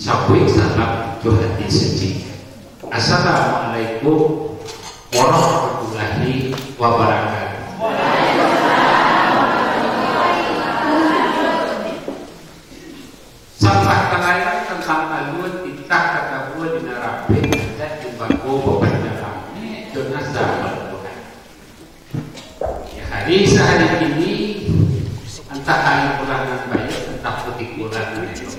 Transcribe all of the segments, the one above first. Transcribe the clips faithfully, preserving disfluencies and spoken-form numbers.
Sabuik salam jo hati suci. Assalamualaikum warahmatullahi wabarakatuh. Sambah talayang tantang alua titah ka tabua di nan rapek, adat timbako bapanjalang, jo nasa balubuhan. Di hari sahari kini, antah hari bulan nan baiak, antah kutiko bulan nan elok,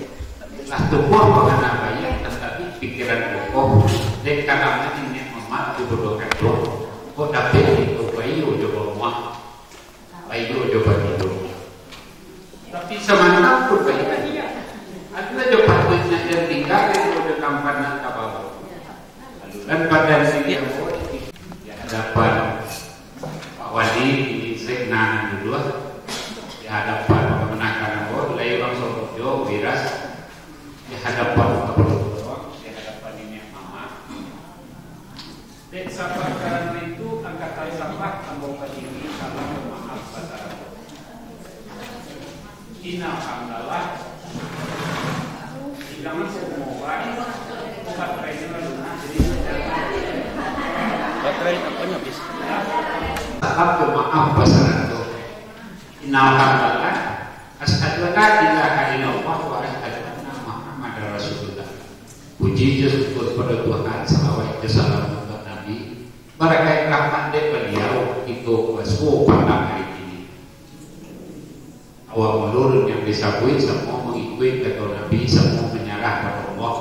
lah tumbuah bangana baiak, tatapi pikiran kokoh, dek karano niniak mamak jo bundo kanduang, kok dapek kito baiyo jo barumah, baiyo jo batido. Tapi samantang pun baiak, ado jo patuiknyo nan tingga, ado jo tampan nan tabawa. Lalu kan badan diri ambo di hadapan Pak Wali, di Sekna nan dulu, di hadapan kamanakan ambo, lai urang Samboja, Wiras, di hadapan Kapalo Gurong, di hadapan niniak mamak. Dek sambah karano itu, angkatan sambah ambo pakirim salam jo maaf basarato. Innal hamdalah. Jangan semua orang, baterai ni lalu nak jadi. Baterai apanya habis? Salam jo maaf basarato. Innal hamdalah. Asyhadu an la ilaha illallah wa asyhadu anna Muhammadar Rasulullah. Puji jo syukur pado Tuhan, salawat jo salam untuak Nabi. Barakaik rahmat dek Baliau, kito basuo pandang ari kini. Awak mulurun nan disabuik, samo mangikuik kato Nabi, samo manyarah pado Allah.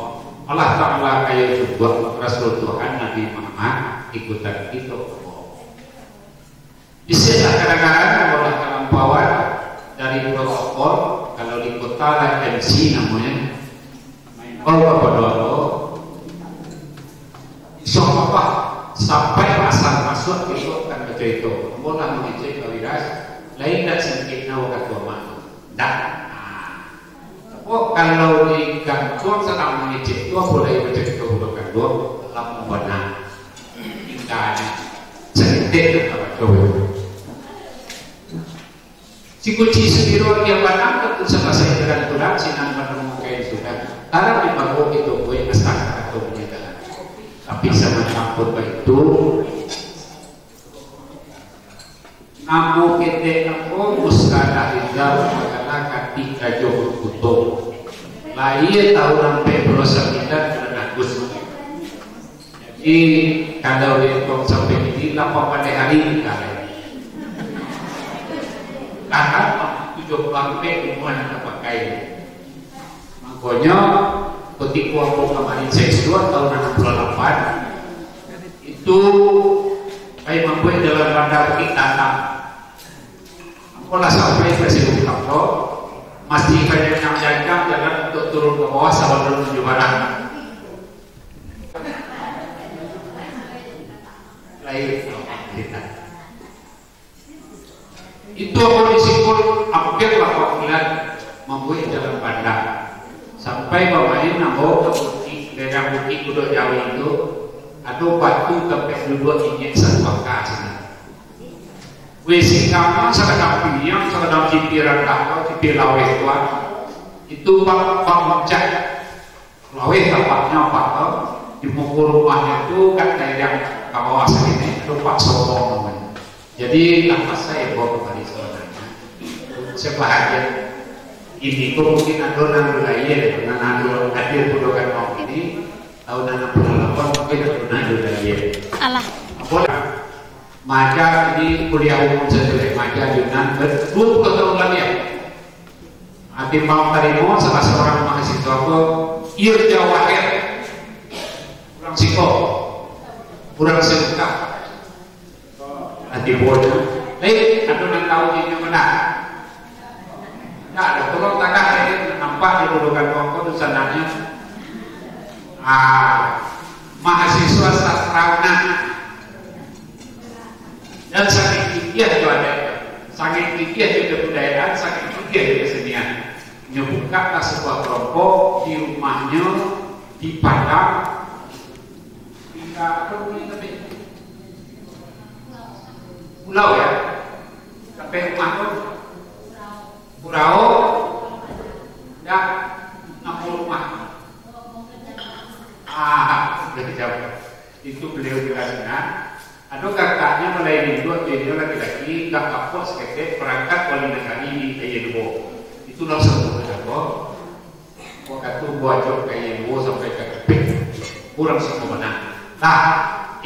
Allah Ta'ala kayo cukuik Rasul Tuhan Nabi Muhammad, ikutan kito ko. Bisuaklah kadang-kadang, kalau lah kalampauan dari protokol, kalau di kota lah M C namonyo. Main bau kapado ambo. Insya Allah, sampai pasar masuak, besok akan bacarito. Ambo lah mangecek ka Wiras, lain dak singkek nau kato mak tu. Dak. Ah. Kok kalau di kantuang sadang mangecek tu, apo lai bacarito budak kanduang, lamo bana. Tingkahnya. Saketek nak baco. Si kunci sudiro diam banam, tentu salasai jalan pulang, sinan manemu kain sudah. Tarang di bawah itu kue asal atau menyatakan. Tapi sama campur baitu, namo ketek ambo Mustada Rizal, makalah katik Rajo Kuto. Lahia tahun ampek puluah sambilan bulan Agustus. Jadi, kalau dihitung sampai kini, lapan baleh hari tingga. Tahan tujuah puluah ampek umua nan tapakai. Mangkonyo, kutiko ambo kamari seksual tahun anam puluah lapan, itu pai mambuek jalan bandar Bukik Tanam. Ambo lah sampai ka situ, masih banyak nan janjang jalan untuk turun ka bawah sabalun manuju barang. Lain, alhamdulillah. Itu ambo disikul hampir lapan bulan mambuek jalan bandar. Sampai bamain ambo ka Bukik, daerah Bukik Kudok Jawi tu, ado batu tampek duduak inyiak satu aka sinan. Weh, singkama sakadang piliang, sakadang cipi randah, cipi laweh tu, ah. Itu bak, bak muncak. Laweh tampaknyo, Pak, tu. Di muko rumahnyo tu, kan, tairiang ka bawah sakini, tu Pak Sombong namonyo. Jadi, lah pasai bawa kamari sabananyo. Sabahagian ini ko mungkin ado nan ado lahia, nan ado hadir budokan mau ini, tahun anam puluah lapan mungkin ado nan ado lahia. Alah. Apo lah? Maja ini kuliah umum sajo, maja Yunan, ber-, dua puluh tahun labiah. Ati mau tarimo salah seorang mahasiswa ko, Irja Wahir. Urang siko, urang Sengkah. Ati bonyo. Eh, ado nan tahu inyo mana? Ndak ado, tolong tagah, eh, nampak di dudukan kongko tu sanangnyo. Ah, mahasiswa sastra Unan. Dan saking tinggi jo adat, saking tinggi jo kebudayaan, saking tinggi jo kesenian. Nyo bukaklah sebuah kelompok di rumahnyo di Padang. Tingga apa rumah tadi? Pulau, ya? Sampai rumah tu? Purao? Dak, nak rumah. Ah, sudah dijawab. Itu beliau jelaskan. Ado kakaknyo mulai induak, inyo laki-laki, lah kapok saketek parangkat wali nagari di Aia Luo. Itulah sabuah kajadian. Wakatu buajok ka Aia Luo sampai ka Kepek, kurang siko bana. Nah,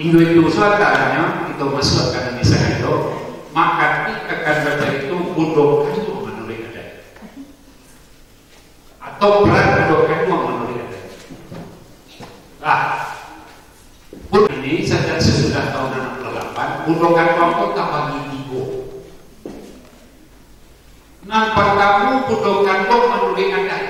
induak itu suatanyo, kito masuak ka Indonesia itu, maka akan bacarito budokan tu manuruik adat. Atau peran budokan tu manuruik adat. Nah, pun ini sajak sasudah tahun anam puluah lapan, budokan tu tabagi tigo. Nan partamo, budokan tu manuruik adat.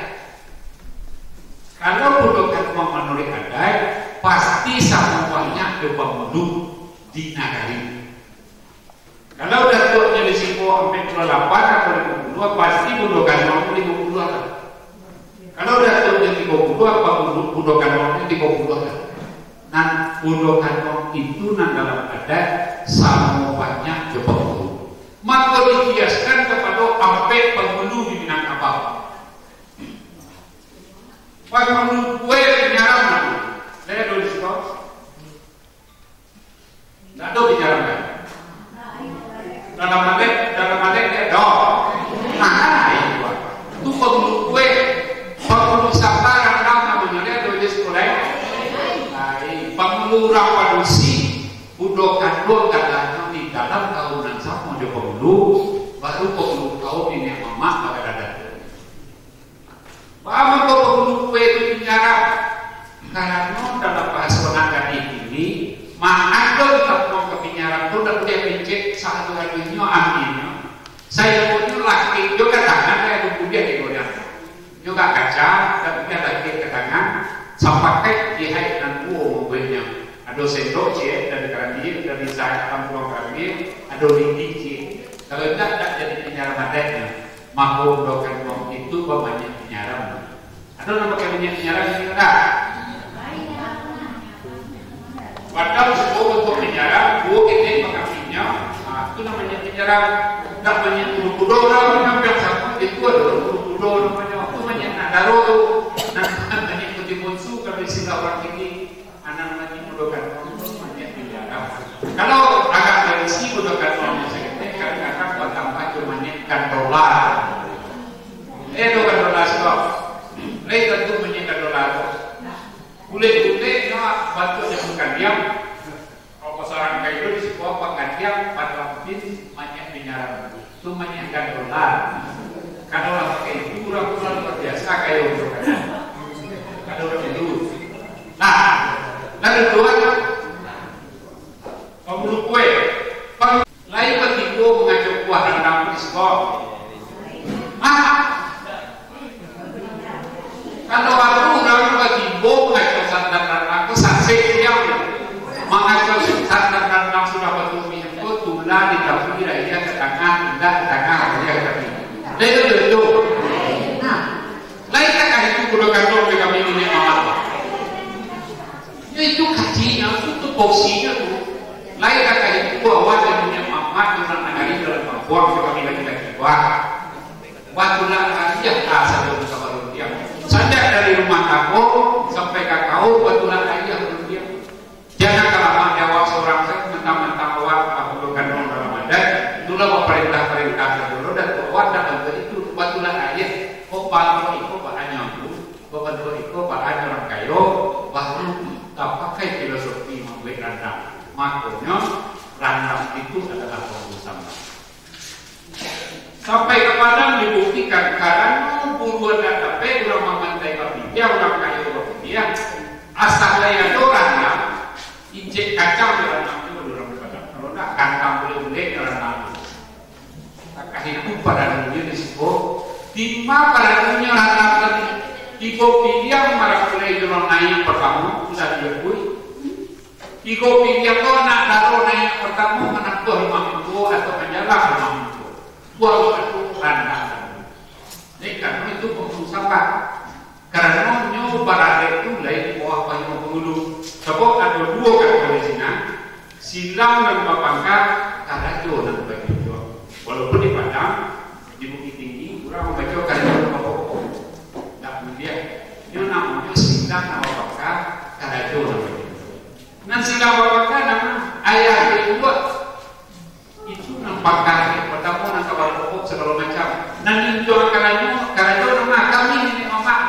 Kalau budokan tu manuruik adat, pasti samo banyak jo pangulu di nagari. Kalau datuaknyo di siko ampek puluah lapan atau limo puluah, pasti budokan tu limo puluah lah. Kalau datuaknyo tigo puluah, apa budo-, budokan tu tigo puluah lah. Nan budokan tu itu nan dalam adat samo banyak jo pangulu. Mako dikiaskan kapado ampek pangulu di Minangkabau. Pangulu kue pinyaram. Saya dulu siko. Ndak ado pinyaram kan? Dalam adat, dalam adat dia ado. Nah, itu. Tu pangulu kue, pangulu samba randang namonyo, dia ado di siko lai. Ai, pangulu urang padusi, budokan tu adalah di dalam kaum nan samo jo pangulu, baru pangulu kaum niniak mamak bakadada tu. Baa mangko pangulu kue tu pinyaram? Karano dalam bahaso nan gadih kini, maadon tapuang ka pinyaram tu ndak buliah pencet sahalus-halusnyo, anggihnyo. Sainggonyo lakek jo ka tangan, kaya buliah di goyang. Nyo ka kaca, ndak buliah lakek ka tangan, sapakaik jihad nan duo mambueknyo. Ado sendok ciek dari karambia, dari sahat tampuang karambia, ado lidi ciek. Kalau indak, ndak jadi pinyaram adatnyo. Mako, budokan wang itu bamanyak pinyaram. Ado nan pakai minyak pinyaram di siko ndak? Padahal suko untuak pinyaram, buah ketek pakapinyo, ah, itu namonyo pinyaram. Ndak minyak tulu kudo, urang minyak sapu, itu ado tulu kudo namonyo. Itu minyak nan daro tu. Nan minyak putiah bonsu, kalau istilah urang kini. Anak lagi budokan wang tu minyak pinyaram. Kalau agak barisi budokan wang saketek, kadang-kadang batambah jo minyak gandola. Eh, do gandola siko. Lai tantu minyak gandola tu. Bulek-buleknyo bantuak jamu kandiang. Kalau sarang kayu di siko panggantian, patang pin minyak pinyaram. Tu manyiapkan dolar. Kalau lah pakai itu, urang-urang luar biasa kayo tu kan. Kalau urang itu. Nah, lalu dua, pambuluh kue. Pang-, lain batigo mangaco kuah randang di siko. Ah, Kalau aku urang batigo mangaco santan randang ko, sasek diam. Mangaco santan randang sudah batumbih ko, tulah di tapi, raia ka tangah, indak ka tangah, raia ka tapi. Lai tu, tu. Nah, lai takah itu kudo kandung di kami niniak mamak. Yo, itu kaciknyo, itu tuposinyo tu. Lai takah itu awak niniak mamak, urang nagari dalam kampuang, di kami laki-laki. Wah. Batulak aiah ka sajo ka balun diam. Sajak dari rumah tanggo sampai ka kaum, batulak aiah balun diam. Jangan kalamak di awak surang sajo, mantang-mantang awak kabutuhan urang dalam adat, tulah baparentah-parentah sajo lo, dan awak ndak bantuak itu, batulak aiah. Kok bantuak iko baanyo tu, kok bantuak iko baanyo urang kayo, baru tapakai filosofi mambuek randang. Makonyo, randang itu adalah pangulu samba. Sampai ka Padang dibuktikan, karano buruan nan dapek urang mamantai bapiliah, urang kayo bapiliah, asa lai ado randang, incek kacang di randang tu urang di Padang. Kalau ndak, kantang bulek-bulek di randang tu. Takah itu paranonyo di siko, dima paranonyo randang tadi, tibo piliah marapulai urang naiak partamo, sudah diakui. Tigo piliah ko, anak daro naiak partamo manampuah rumah mingko atau manjalang rumah mingko. Buah wakatu randang. Jadi, karano itu pangulu samba. Karano nyo baradaik tu lai di bawah payuang pangulu. Sabab ado duo kato di sinan, silang nan bapangka, karajo nan bajunjuang. Walaupun di Padang, di Bukittinggi, urang mambaco karajo nan bapokok. Ndak buliah. Nyo namonyo silang nan bapangka, Aduh. Nan silang babakah nama ayah di luak. Itu nan pakar, partamo nan ka bakokok sagalo macam. Nan injuang karanyo, karanyo nama kami niniak mamak.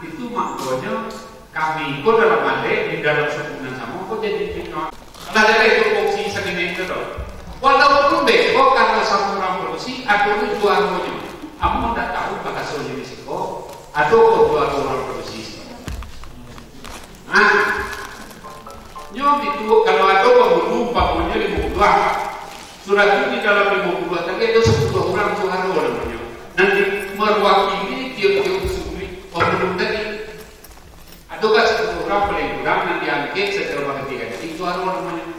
Itu makonyo kami ko dalam alek, di dalam suku nan samo ko jadi fitnah. Lah dari itu fungsi sakini itu tu. Walaupun beko kalau samo urang padusi, ado juaronyo. Ambo ndak tahu bahaso di siko, ado ko juaro urang padusi. Nah, nyo itu kalau ado pambulu, umpamonyo limo puluah. Sudah tu di dalam limo puluah tadi ado sapuluah urang juaro namonyo. Nan di, mawakili tiap-tiap suku pambulu tadi. Ado ka sapuluah urang paling kurang nan diangkek sacaro baganti-ganti juaro namonyo.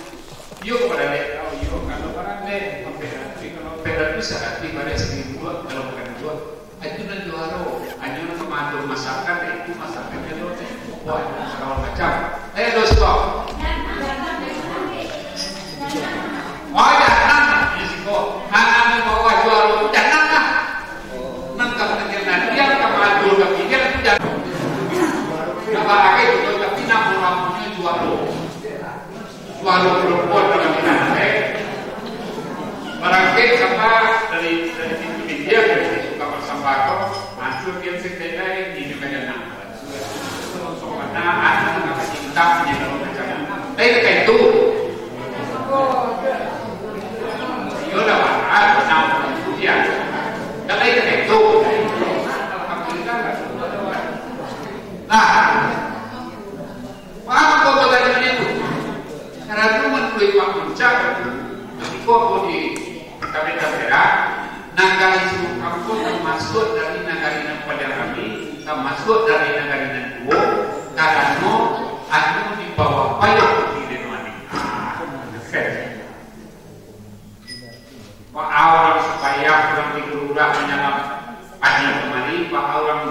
Iyo kepada dek, oh iyo, kalau barang dek, sampai hati, kalau sampai hati, sehati barek segi dua, kalau bukan dua. Itu nan juaro, hanyo nan kamato masakan, itu masakannyo tu, wah, sagalo macam. Eh, dosto. Oh, jangan, di siko. Anak di bawah juaro, jangan lah. Nan kapikiran, nan kamato kapikiran, itu jangan. Ndak baragai tu, tapi nan urang punyo juaro. Suaro perempuan dalam minang, eh. Barangkek sapa dari, dari pintu India, dari suka bersambah ko, masuk dia sekedai, ini kan nak. Soalnya, anu, nak cinta, punya dalam macam. Tapi dekat itu, yo dah, ah, benar, ya. Tapi dekat itu, alhamdulillah, nah, Paham kau batanya itu? Karano manuruik Pak Puncak, katiko ambo di Kabupaten Perak, nagari Sirup Kampung tamasuak dari nagari nan paling rami, tamasuak dari nagari nan tuo, karano anu di bawah payah putih dek mani. Ah, keren. Baa urang sumbayang, urang di Gulurah manyalam padi kamari, baa urang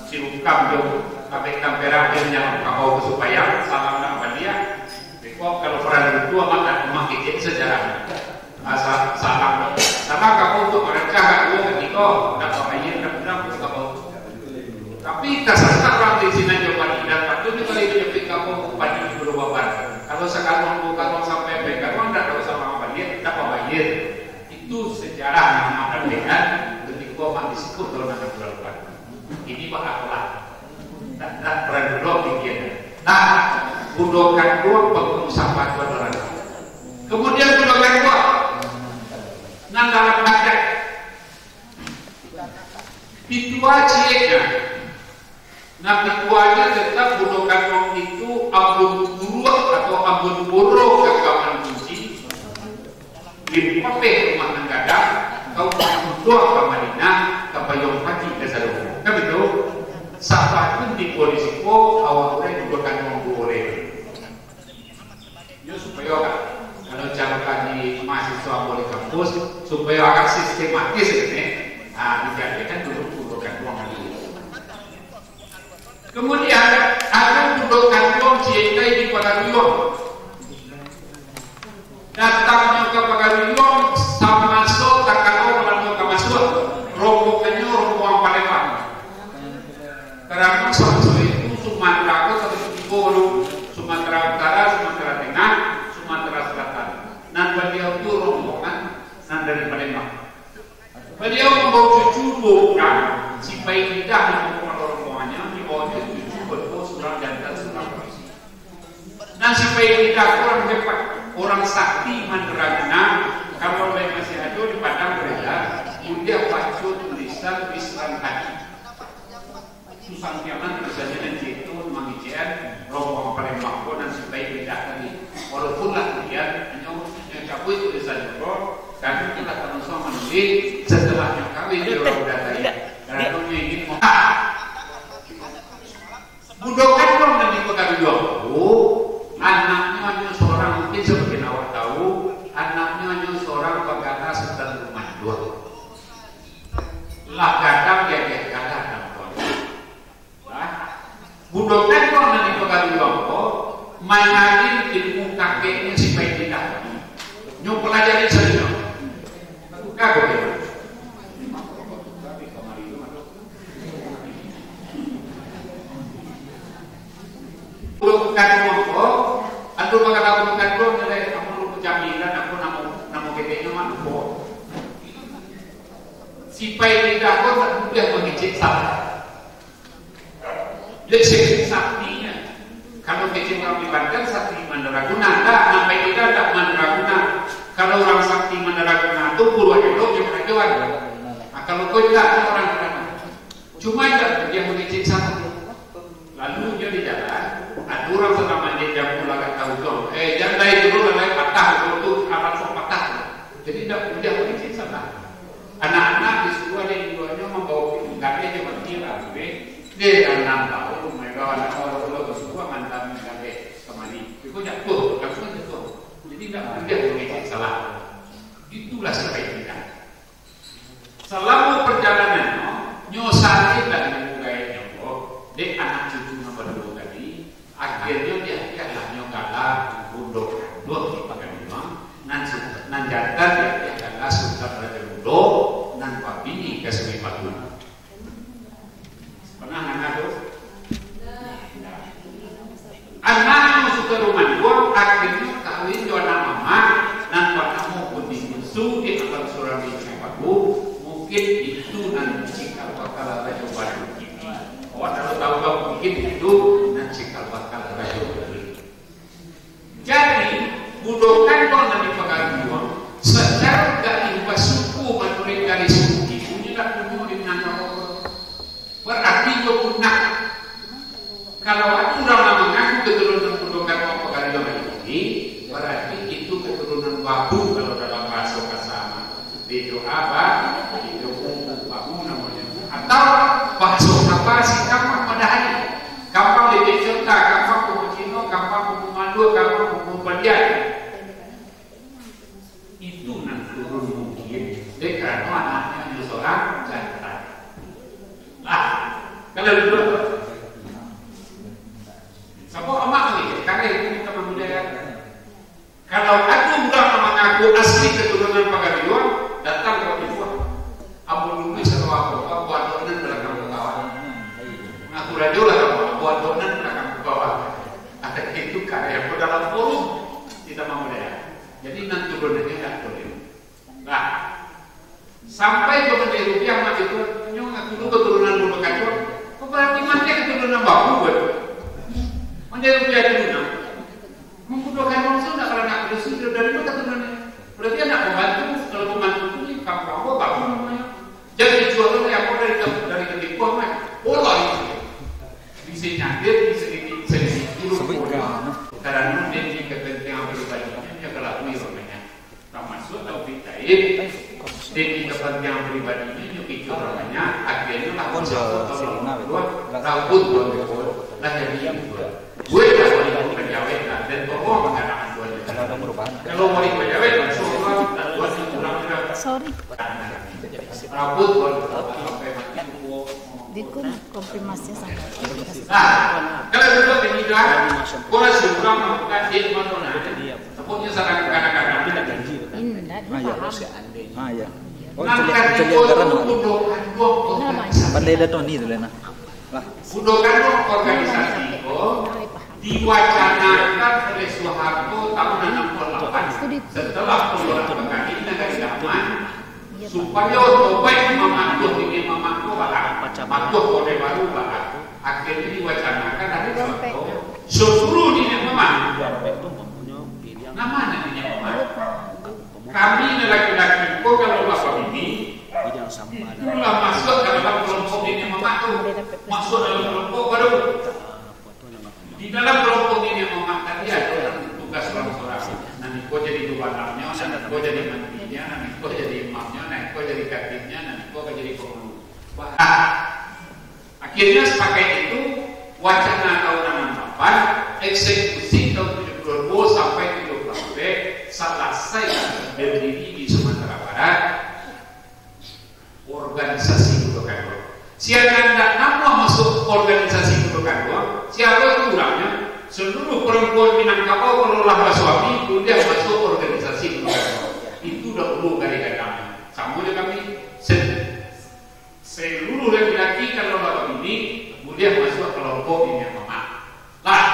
Sirup Kampung jo Kabupaten Perak manyalam kabau ka sumbayang, salam nak baliak. Beko kalau parandu tu amat, amat kecek sejarah. Asa salam. Salam kabau tu marancah kat duo katiko, nak babayia, nak pulang ka kabau tu. Tapi tasasat urang di sinan jo padi, dan patuiknyo kali manyapuik kampung padi di Pulau Baban. Kalau sakaluang duo kaluang sampai ampek kaluang, ndak usah mambaliak, ndak babayia. Itu sejarah nan amat dapek, katiko amat disebut dalam anak bulan. Ini bak akolah. Ndak, ndak pernah duduk pikiran. Nah, budokan duo pangulu sampah tu adalah. Kemudian budokan duo. Nan dalam badan. Pitua cieknyo. Nah, pituanyo tetap budokan duo itu ambun buruak atau ambun boro ka kawan kunci. Limpapeh rumah nan gadang, kau budokan ka Madinah, ka payuang pati ka sarugo. Kan itu? Sapa pun tibo di siko, awak urang budokan duo urang. Yo, supayo agak, kalau caro kaji mahasiswa ambo di kampus, supayo agak sistematis ini, ah, dijadikan dulu budokan duo kali. Kemudian, ado budokan duo ciek lai di Pagaruyuang. Datangnyo ka Pagaruyuang samaso takalo Balando ka masuak, rombongannyo rombongan Palembang. Karano samaso itu Sumatera ko tabagi tigo dulu, Sumatera Utara, Sumatera Tengah, Sumatera Selatan. Nan baliau tu rombongan nan dari Palembang. Baliau mambao cucu duo urang, si Pai Lidah nan pokok rombongannyo, dibaonyo cucu baduo, surang jantan, surang barisi. Nan si Pai Lidah tu urang hebat, urang sakti manderangana, kalau lai masih ado di Padang Berila, buliah baco tulisan Misran Haji. Susah kiamat tulisannya nan cek tu mangecekan rombongan Palembang ko nan si Pai Lidah tadi. Walaupun lah kuliah, inyo, inyo cabuik tulisan ko, kami tu lah taruso manulis setelah nyo kawin di urang mudo tadi. Karano nyo ingin mo-, budokan duo nan di Pagaruyuang tu, anaknyo hanyo surang, mungkin sabagian awak tahu, anaknyo hanyo surang bagana Sutan Lumandua. Lah gadang diagiah gadang, Tuan. Nah, budokan duo nan di Pagaruyuang ko, mangalin ilmu kakeknyo si Pai Lidah. Nyo palajari sajo. Kago dia. Budokan duo ko, Kalau kata bukan tu, nilai kamu lupa jaminan, aku namo, namo keteknya mah lupa. Si Pai Lidah ko tak mudah mangecek salah. Dek segi saktinyo, kalau kecek urang di Banten, sakti mandaraguna, ndak, nan Pai Lidah ndak mandaraguna. Kalau urang sakti mandaraguna tu, buruak elok jo karajoan. Nah, kalau ko indak, urang di Banten. Cuma indak, dia mangecek salah. Lalu inyo di jalan, ado urang sadang manjek jambu lah agak tahu tu. Eh, jan lai dulu lah, lai patah dulu tu, anak sok patah tu. Jadi indak buliah mangecek salah. Anak-anak disuruah dek induaknyo mambawa gadeh jo mati lah, eh. Deh, anam tahun, main lawan anak orang tua disuruah mantan gadeh kamari. Iko jatuah, langsung jatuah. Jadi indak buliah mangecek salah. Itulah sebaiknya. Salamo parjalanannyo, nyo sakik lah nyo gaeknyo ko, dek anak cucu nan baduo tadi, akhirnyo diakiahlah nyo gala Bundo Kanduang di Pagadiluang, nan su-, nan jantan diakiah gala Sutan Rajo Mudo, nan babini ka Sungai Pagu. Pernah nangah tu? Anaknyo Sutan Rajo Mudo akhirnyo kawin jo anak mamak, nan banamo Buni Gunsu di Alam Surang di Sungai Pagu. Mungkin itu nan cikal bakal Rajo Baduik kini. Awak tahu, tahu kan, mungkin itu nan cikal bakal Rajo Baduik. Jadi, Bundo Kanduang nan di Pagadiluang, sacaro garis basuku manuruik garis suku, ibunyo lah punyo di Minangkabau. Berarti inyo punah. Kalau ado urang nan mangaku keturunan Bundo Kanduang Pagadiluang hari ini, berarti itu keturunan babu kalau dalam bahaso kasa mah. Bejo aba, bejo umbu, babu namonyo. Atau bahaso kapa si Kampang Matahari. Kampang Lebe Cota, Kampang Kuku Cino, Kampang Kuku Mandua, Kampang Kuku Padian. Itu nan turun mungkin, dek karano anaknyo hanya sorang jantan. Lah, kalau dulu, sabab amak ni, kareh itu minta mangudaian. Kalau ado urang nan mangaku asli keturunan Pagadiluang, datang ka Pagadiluang. Ambo dulu sado apo, apo adonan balakang kawan. Ngaku rajo lah kamu, apo adonan balakang kawan. Ada itu kareh apo dalam forum kita mangudaian. Jadi, nan turun aja ndak boleh. Nah, sampai jo Mandeh Rupiah mah itu, nyo ngaku dulu keturunan Bundo Kanduang. Kok berarti Mandeh keturunan babu, kan? Mandeh Rupiah dulu, nah. Bundo Kanduang tu ndak pernah ngaku dulu, dari mana keturunannya? Berarti anak pembantu, kalau pembantu tu di kampung apa, babu namanya. Jadi, jual tu dari apa, dari, dari Ketipuah, kan? Pola itu. Bisa nyadir, bisa di, bisa di, dulu. Sebut pola. Kan, nah. Dia di kepentingan pribadinya, dia kalau punya namanya. Tamasuak Taufik Taib, demi kepentingan pribadinyo, nyo pikir urang banyak, akhirnyo lah Konco, tolong Sirina, dua, lah, rabut Tuan Joko, lah jadi Tuan. Gue lah wali pajawet lah, dan tolong mangadakan Tuan Joko. Kalau ada perubahan. Kalau wali pajawet, langsung Tuan, Tuan kurang juga. Sorry. Rabut Tuan Joko, sampai mati Joko. Dia pun konfirmasi sama. Nah, kalau duduk di Nidra, kurang si urang melakukan dia mana. Indak. Ah, ya. Ah, ya. Oh, Nan itu lihat, itu lihat anggaran, Mak. Pandai dah Tony tu, Lena. Lah. Bundo Kanduang organisasi ko diwacanakan oleh Suharto tahun anam puluh lapan, setelah Pemberontakan Nagari Laman, supayo tobaik mamatuah niniak mamak ko baa, matuah Kota Baru baa. Akhirnyo diwacanakan dari Suharto, suruh niniak mamak. Nama niniak mamak? Kami nan laki-laki ko kalau lah babini, itulah masuak ka dalam kelompok niniak mamak tu. Masuak dalam kelompok baru. Di dalam kelompok niniak mamak tadi ado nan tugas surang-surang. Nan iko jadi gubanarnyo, nan iko jadi mantirinyo, nan iko jadi imamnyo, nan iko jadi khatibnyo, nan iko ka jadi pangulu. Wah. Akhirnyo, sapakaik itu, wacana tahun anam lapan, eksekusi tahun tujuh puluh dua sampai tujuh puluh sampai salasai berdiri di Sumatera Barat, organisasi Bundo Kanduang. Sia nan ndak namuah masuak organisasi Bundo Kanduang, sia tu urangnyo, seluruh perempuan Minangkabau kalau lah basuami, buliah masuak organisasi Bundo Kanduang. Itu dahulu garis gandangnyo. Samo jo kami, sen- Seluruh laki-laki kalau lah babini, buliah masuak kelompok niniak mamak. Lah.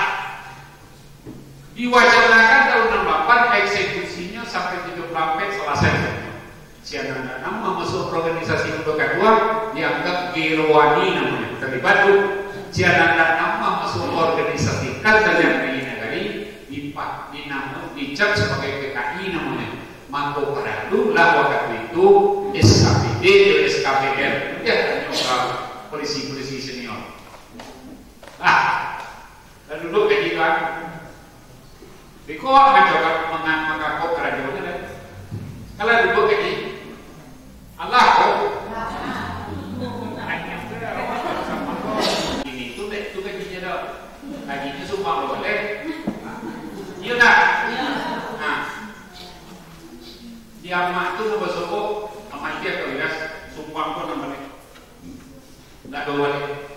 Diwacanakan tahun enam lapan, eksekusinyo sampai tujuh puluh ampek salasai. Sian nan ndak namuah masuak organisasi mudo kadua, dianggap gerowani namonyo. Talibat tu, sian nan ndak namuah masuak organisasi Kalimantan Nagari, dipa-, dinamo-, dicap sabagai P K I namonyo. Mako, paralulah wakatu itu S K P D jo S K P M. Dia tanyo ka polisi-polisi senior. Ah, lah duduak kaji tu, ah. Beko awak mancoba manga-, mangakok karajo tu, kan? Kalau duduak kaji, alah, ko. Ini tu, dek, tu kajinyo dah. Kajinyo sumpah lo, dek. Iyo dah? Nah. Di amak tu nan basokok, amak dia ka wiras, sumpah ko nan balik. Ndak ado balik.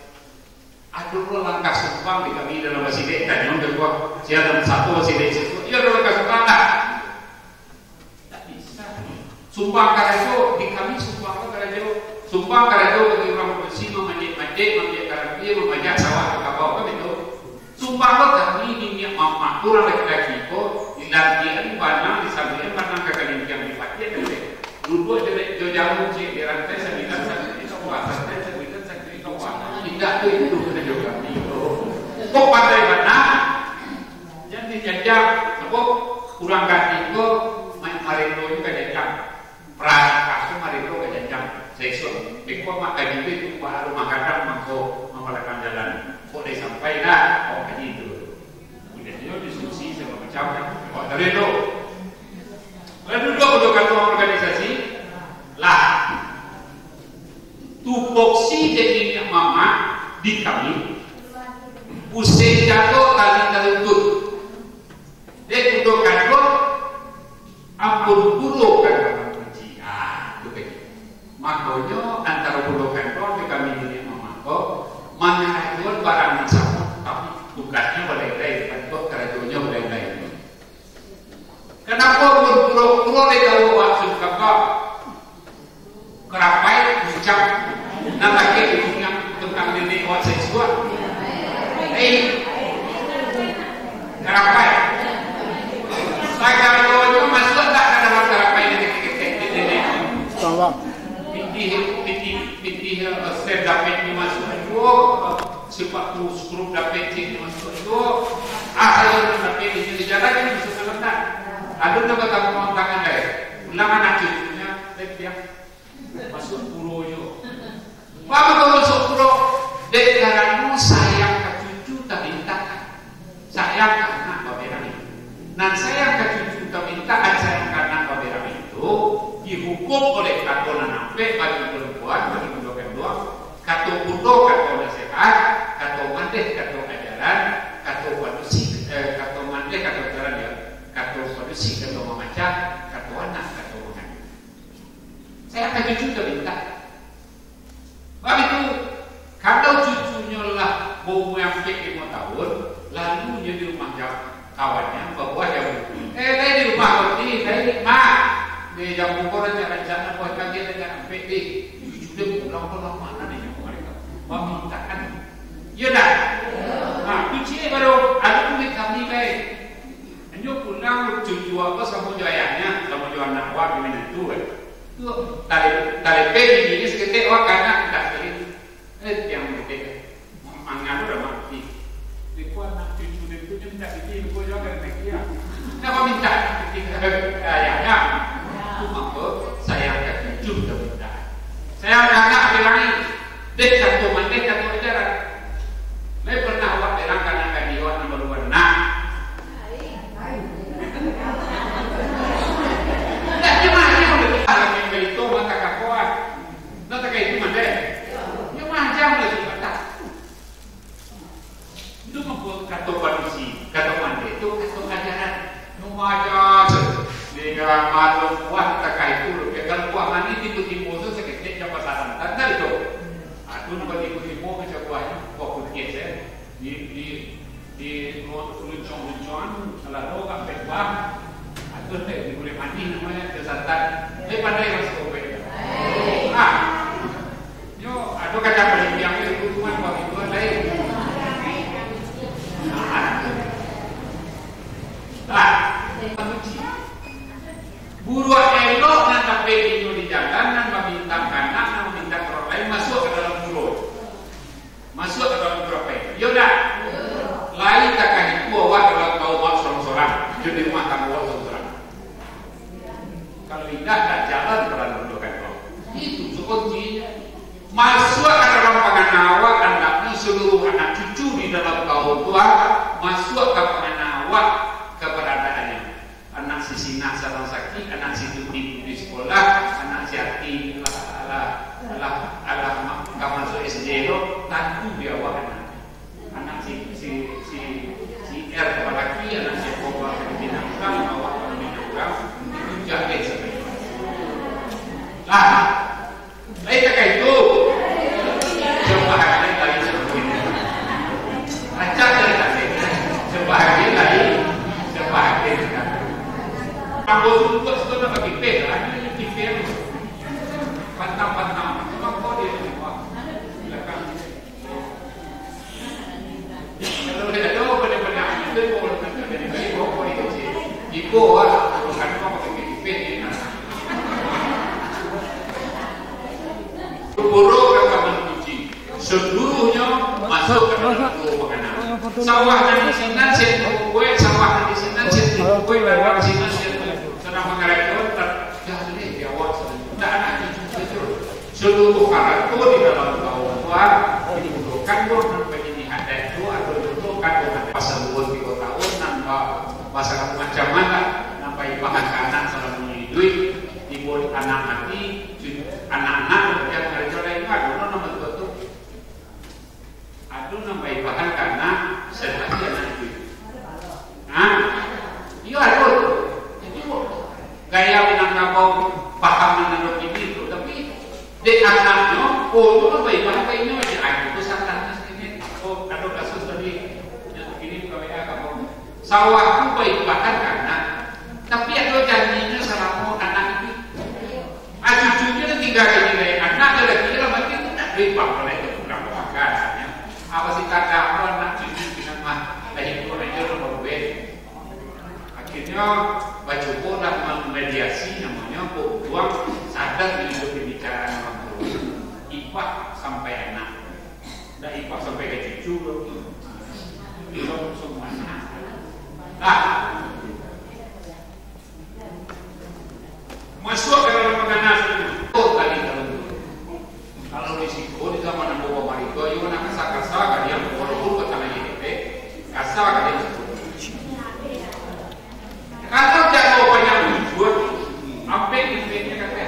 Ado lo langkah sumpang di kami dalam basidek, tanyo ketua. Sia dalam satu basidek situ, iyo ado langkah sumpang dah. Tak bisa. Sumpang karajo, di kami sumpang tu karajo. Sumpang karajo bagi urang produksi, mamajik-majik, mambiak karambia, mamajak sawah ka kabau, kan itu. Sumpang tu kami niniak mamak urang laki-laki ko, dilantian banang, disambian banang ka kalingkiang dipatiak, kan itu. Duduak jo dek, jo jamu ciek, di rantai sambilan, sambilan ka bawah, rantai sambilan, sambilan ka bawah. Indak tu, itu karajo kami tu. Kok pandai bana? Jan dijanjang, apo? Urang gadih ko, ma-, marendo nyo ka janjang. Pranikah tu marendo ka janjang. Saisuak, beko mak gadih tu, baru magadang mangko mambalakang jalan. Kok lai sampai dah, awak kaji tu. Kemudian nyo diskusi sagalo macam, awak tarendo. Lah duduak untuak katua organisasi, lah. Tupoksi dek niniak mamak di kami, usai jago tali taruntun. Dek kudo kaduang, ampun pulo ka kamar kunci. Ah, tu tadi. Makonyo, antaro pulo kaduang jo kami niniak mamak ko, mangarajoan barang nan samo, tapi tugasnyo balain-lain, antok karajonyo balain-lain. Kanapo mun puro-puro dek awak sun kambang? Karapai, bucang, nan laki di tunggang, tunggang nenek awak saisuak. Hei, karapai. Sagalonyo masuak tak ka dalam karapai nenek, nenek, nenek? Pitih, pitih, pitih, eh, sep dapek ni masuak juo, eh, Sipak tu skrup dapek cik masuak tu. Ah, ayo dapek di, di jalan ni masuak dalam tak. Ado nak batamu tangan dai. Pulang anak cucunyo, dek dia. Masuak puro jo. Bapa kau masuak puro? Dek karano sayang ka cucu tamintak. Sayang ka anak baberangi. Nan sayang ka cucu tamintak, an sayang ka anak baberangi tu, dihukum oleh kato nan ampek bagi perempuan, bagi bundo kanduang, Kato bundo, kato nasihat, kato mandeh, kato ajaran, kato padusi, eh, kato mandeh, kato ajaran, ya, kato padusi, kato mamacah, kato anak, kato mangandung. Sayang ka cucu tamintak. Baitu, kalau cucunyo lah baumua ampek limo tahun, lalu nyo di rumah ja-, kawan nyo babuah jambu. Eh, lai di rumah roti, lai di mak. Di jambu ko rancak-rancak nak buah pagi, rancak ampek di. Cucu dia pulang ko lah, mana ni nyo mereka? Pamintaan. Iyo dah? Nah, tu ciek baru, ado duit kami, lai. Inyo pulang, cucu awak samo jo ayahnyo, samo jo anak awak, di minantu, kan. Tu, tali, tali pe gigi ni saketek awak ka anak, mintak sakali. Eh, tiang mangko, mangan udah mati. Iko anak cucu dia tu, dia mintak gigi, iko juo ka naiak dia. Napa mintak gigi? Ayahnyo. Tu mangko, sayang ka cucu dah mintak. Sayang ka anak, bilang ni. Dek, kato mandeh, kato ajaran. Lai pernah awak bilang ka anak gadih awak nan baru baranak? Indak, nyo mah, nyo mah, anak nan barito mah takah ko ah. Nan takah itu mandeh. Nyo mah, jan lah dibatah. Itu mah kato padusi, kato mandeh tu kato ajaran. Nyo mah, jan. Dia malu buah takah itu, kalau buah manih tibo-tibo tu saketek jan basarantan tadi tu. Aduh, tibo-tibo macam buahnyo, buah putiah, eh. Di, di, di luncong-luncongan, kalau ado urang bebah, aduh, eh, di gulai manih namonyo, di santan. Eh, pandai urang Sukabumi. Ah, yo, ado kacang panjang di rumah, buah itu, eh. Ah. Di rumah tanggo awak surang. Kalau indak, tak jalan paralu doh kan. Itu kuncinyo. Masuak ka dalam pangana awak, andaknyo saluruh anak cucu di dalam kaum tu, masuak ka pangana awak kabaradaannyo. Anak si Sinah sadang sakik, anak si Tuti putuih sikolah, anak si Ati alah, alah, alah, alah ma-, ka masuak S D lo, tantu di awak anak. Anak si, si, si, si R balaki, anak si Koba ka dipinang urang, awak ka dipinang urang, itu jadeh sabananyo. Lah, lain takah itu. Sabahagian lain sabahagian. Acak dari tadi. Sabahagian lain, sabahagian lain. Ambo tu buat sudah nak pakai pen, ada yang pakai pen. Pantang-pantang. Cuma kau dia ni, wah. Belakang. Ibo, ah, bukan kau pakai pipih ni. Buruk kata mencuci. Seluruhnyo masuk ke dalam tubuh makanan. Sawah nan di sinan, sian tubuh kuek, sawah nan di sinan, sian tubuh kuek, dan di sinan, sian tubuh. Senang mangarajo, tak, dah boleh di awak, tak ada cucu. Saluruh harato di dalam kaum tu, ah, dibutuhkan doh nan panjadi adat tu, atau dibutuhkan doh nan pasaluan tigo taun nan ba-, basagalo macam lah, nan baibahan ka anak salamo iduik, tibo anak mati, cu-, anak-anak, kemudian karajo lain tu, ado nan bantuak tu. Ado nan baibahan ka anak, sadang anak itu. Ha? Iyo, ado. Jadi, gaya Minangkabau paham nan ado kini tu, tapi dek anaknyo, oh, tu nan baibahan ka inyo aja. Ah, itu salah ni. Oh, ado kasus tadi, yang kini ka W A ka kau. Sawah tu baibahan ka anak, tapi ado janjinyo salamo anak itu. Ah, cucunyo tu tingga ka nilai anak, lalaki dalam hati tu nak bebak, kalau itu kurang makan, katanya. Apa sih kata apa anak cucu kita mah, dah itu aja lo babuek. Akhirnyo, bacubo lah mamediasi, namonyo, kok buang, sadar di iduik pembicaraan orang tua. Ipak sampai anak. Ndak ipak sampai ka cucu lo. Ipak semua anak. Nah, masuak ka dalam pangana tu. Oh, tadi kalau, kalau di siko, di zaman ambo bamarito, iyo nak kasa-kasa ka diam, walaupun batangah iduik, kasa ka diam. Kalau jalo banyak bujua, ampek-ampeknyo kata.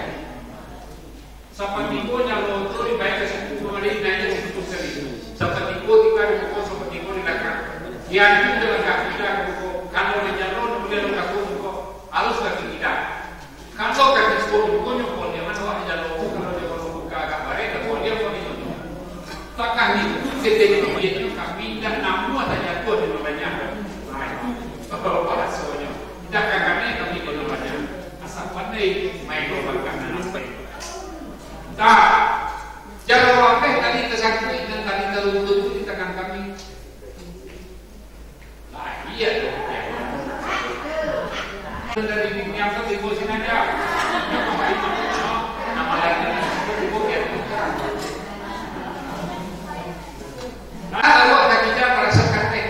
Sapatiko jalo tu dibayar ka situ, kamari naiak situ sekali. Sapatiko tingga di muko, sapatiko di balakang. Dianju jalan kaki dah di muko. Kalau manjalo, buliah lo kaku muko. Harus kaki kida. Kalau kaki suko di muko, nyokol. Jangan awak manjalo tu, kalau dia baru buka agak barek, dah buliah kau di muko. Takah ni, tete ni, dia tu kami dah namuah tak jatuah di rumahnya. Nah, itu bahasanya. Dah kan kami, kami di rumahnya. Asal pandai, main lomba kan, anak baik. Nah, jalo ameh tadi tasangkuik nan tadi taruntun tu di tangan kami. Lah, iyo tu. Dari dunia tu tibo sini aja. Nama lain tu tibo ya. Nah, lalu ada kita merasa katek.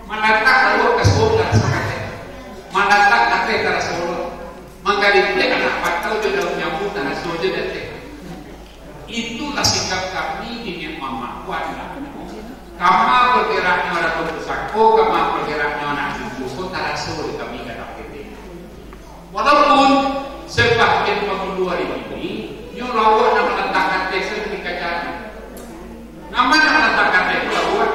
Malatak lalu ke sekolah merasa katek. Malatak katek terasa. Mangkaritik anak patau jo daun jambu, taraso jo di ateh. Itulah sikap kami niniak mamak ko, anak. Kama bageraknyo anak pusako, kama bageraknyo anak cucu ko, taraso di kami gadang ketek. Walaupun sabagian pangulu ari kini, nyo lawak nan malatak ateh sering dikacari. Nan ma nan malatak ateh tu lawak?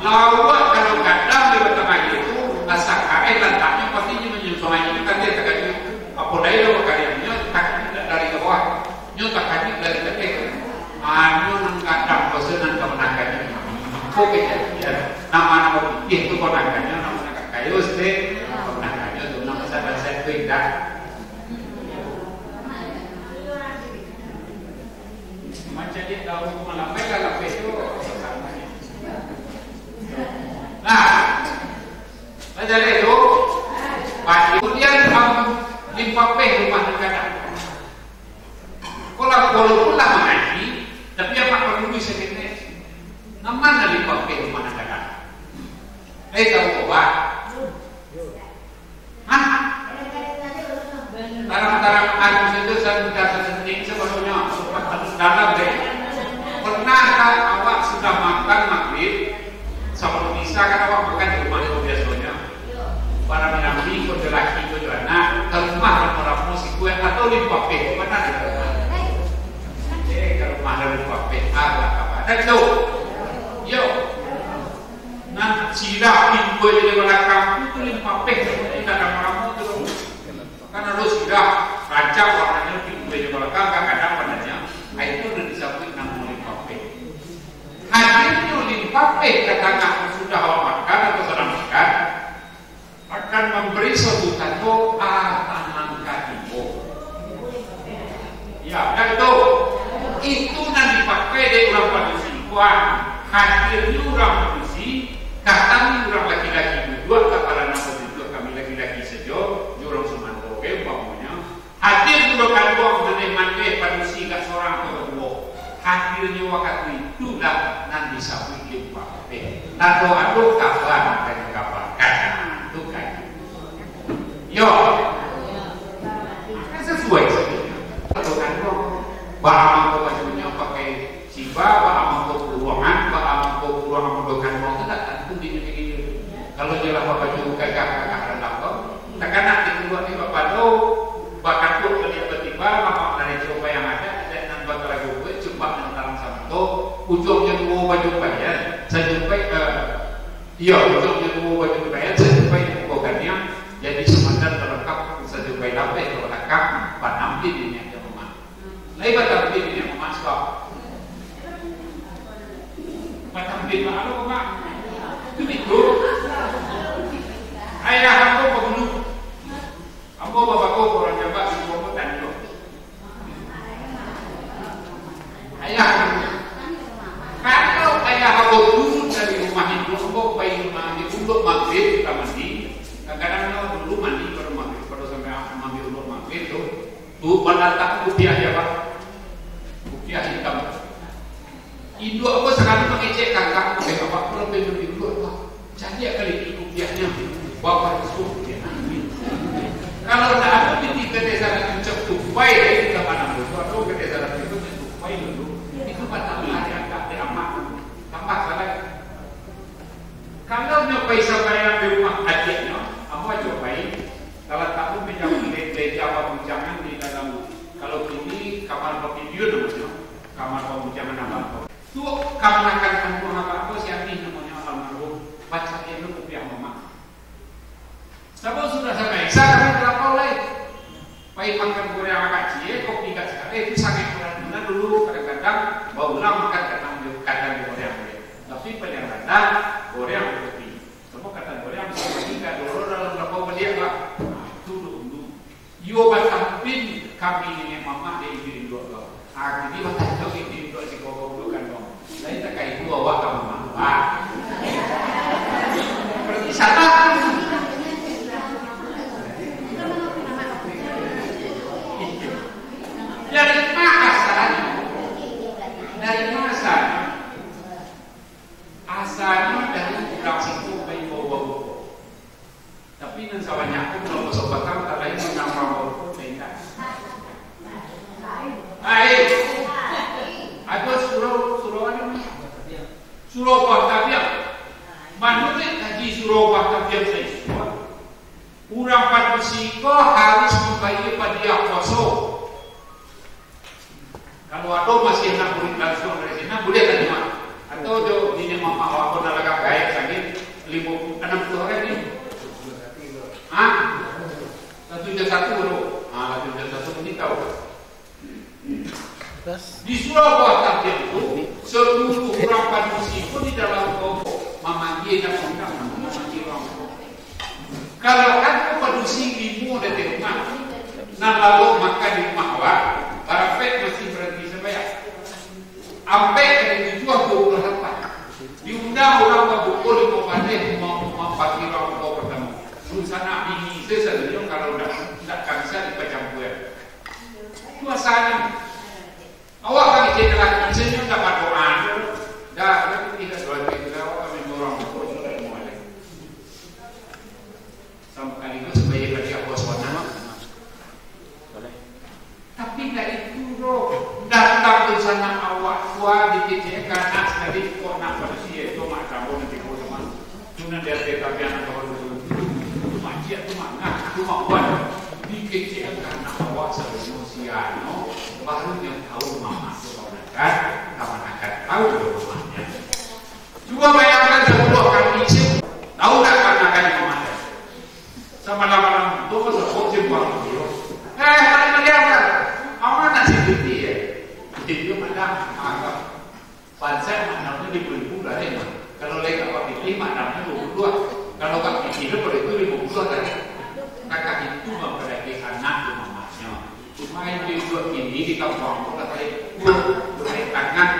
Lawak kalau gadang di batang aia tu, asa kareh lantaknyo, pasti inyo manyusuang aia tu, kan dia takajut. Apo lai lawak kariangnyo, takajut dari bawah. Nyo takajut dari ateh. Anu nan gadang ko se nan kamanakannyo. Ko kejadian. Nan ma nan bapitih tu kamanakannyo, nan ma nan kakayo se kamanakannyo tu, nan ma sadang sehat tu indak. Macam dia tahu malam baik lah lapis tu. Nah, bacalek tu, pagi. Kemudian, am, limpapeh rumah nan gadang. Kalau walaupun lah mangaji, tapi apak parlu duit saketek. Nan ma nan limpapeh rumah nan gadang? Eh, tahu, Pak? Awak sudah makan magrib, sabalun isya kan awak makan di rumah tu biasonyo. Barami-rami, ko jo laki, ko jo anak, ka rumah ramo-ramo sikuek atau limpapeh, bana di rumah. Eh, ka rumah lalu limpapeh, alah kabar. Kan tu? Yo. Nah, sirah pintu jo balakang tu, tu limpapeh, tu ramo-ramo tu. Kan ado sirah, rancak warnanyo pintu jo balakang, kadang-kadang warnanyo, ah, itu lah disabuik namo limpapeh. Hadirnyo limpapeh ka tangah sudah awak makan atau sadang makan, akan mambari suatu tando, ah, tanang ka tibo. Ya, kan tu? Itu nan dipakai dek urang padusi. Wah, hadirnyo urang padusi, ka tangah urang laki-laki duduak, ka parana duduak kami laki-laki sajo, jo urang sumando, oke, umpamonyo. Hadir bundo kanduang, mandeh-mandeh, padusi gak sorang atau baduo. Hadirnyo wakatu itulah nan disabuik limpapeh. Tando ado kabar, tando kabar. Kan, tu kan. Yo. Kan sasuai sajo. Bundo kanduang. Baa mangko bajunyo pakai Siba, baa mangko kuruangan, baa mangko kuruangan bundo kanduang tu ndak tantu di nagari tu. Kalau jelah babaju gagah-gagah randah tu, takana di kuruang ni bapado, bakatuak baliak batiba, mamak dari cubai yang ada, ada nan bakalagu buek, cumbak nan tarang samato, ujuangnyo duo bajubaian, sajumbai, eh, iyo, ujuangnyo duo bajubaian, sajumbai duo ganiang, jadi samadan balangkah, sajumbai lapeh ka balakang, banampin niniak jo mamak. Lai batampin niniak mamak suah. Batampin baa lo, Mak? Tu biko. Ayah ambo pangulu. Ambo babako ka urang Jambak, di rumah ambo tanyo. Ayah ambo. Kalau ayah ambo turun dari rumah induak ambo, pai rumah induak magrib, ka mandi. Kadang-kadang dulu mandi baru magrib, baru sampai magrib, induak magrib tu. Tu balatak kupiah dia, Pak. Kupiah itam. Induak ko sakali mangecek kangkang, "Eh, Bapak, ko lah pai mandi induak, Pak. Caliak kali kupiahnyo. Bapak itu kupiah." Kalau ndak ado di, di kedai sanak tu, cek tupai dari zaman ambo tu, atau kedai sanak tu, cek tupai dulu. Itu batang lah diangkat dek amak. Tambah salah. Kalau nyo pai sambayang di rumah adiaknyo, ambo ajo pai. Kalau tamu pinjam meja pabuncangan di dalam, kalau kini kamar bapidiu namonyo, kamar pabuncangan abah ko. Tu kamanakan kampuang abah ko, si Amih namonyo almarhum, baco dek inyo kupiah mamak. Sabab sudah sampai Isya, kami ka lapau lai. Pai makan goreang agak ciek, kopi agak sakali, itu sangaik kurang. Dulu kadang-kadang baulang makan kadang, kadang goreang. Tapi paliang randah, goreang kopi. Sabab kadang goreang bisa maningga dulu dalam lapau baliak lah. Nah, itu dulu. Iyo batampin kami niniak mamak dek induak-induak ko. Ah, jadi batanyo dek induak-induak siko ko dulu kan, Bang. Lain takah itu awak ka mamak. Ah. Berarti salah. Dari ma asalnyo? Dari ma asalnyo? Asalnyo dari urang siko pai bawa buko. Tapi nan sabanyak tu, kalau masuk batang, tak lain menambah bawa buko, tak indak. Ai, ado surau, surau ado ni. Surau Bah Tabiang. Manuruik kaji surau Bah Tabiang saisuak, urang padusi ko harus mambayia padiah puaso. Kalau ado masih anak murid langsung dari sini, boleh tanya. Atau jo niniak mamak awak ko nan lah gaek sakik, limo, anam puluah hari ni. Hah? Satu juta satu tu. Ah, satu juta satu ni tahu. Di surau Bah Tabiang tu, seluruh urang padusi pun di dalam kelompok mamanggil dan mengundang, mamanggil urang tu. Kalau ado padusi limo dari rumah, nan lalok makan di rumah awak, barapek masih baranti sambayang. Ampek dari tujuah, dua puluh lapan. Diundang urang babuko limo baleh, ma-, mampati urang buko partamo. Dunsanak bini se sadonyo, kalau ndak, ndak ka bisa dipacampuakan. Puasanyo. Awak ka ngecek laki, misalnyo ndak badoa, dah, dah, tidak doa, tidak, awak kami urang buko, sudah mulai. Sama kali ko, supaya ka diapo suara. Tapi ndak itu doh, datang dunsanak awak, tua dikecek, Dia kata, "Biar anak kawan dulu, maciak tu mangah, tu mawan." Dikecekan anak awak sadonyo sianyo, baru nyo tahu mamak tu kamanakan, kamanakan tahu jo mamaknyo. Cubo bayangkan, sapuluah kali cip, tahu tak kamanakan mamaknyo? Samalam-malam tu, masuk cip baru dia. Eh, mana maliang kan? Awak nak sendiri ya? Jadi dia malam, malam. Pansek maknanyo limo ribu lah, eh. Kalau lai ka bapitih, maknanyo duo puluah. Kalau ka pitih tu, kalau itu limo puluah lah, eh. Kakak itu mempelajari anak tu mamaknyo. Cuma itu buat ini di kampung tu lah, eh. Buat tangan.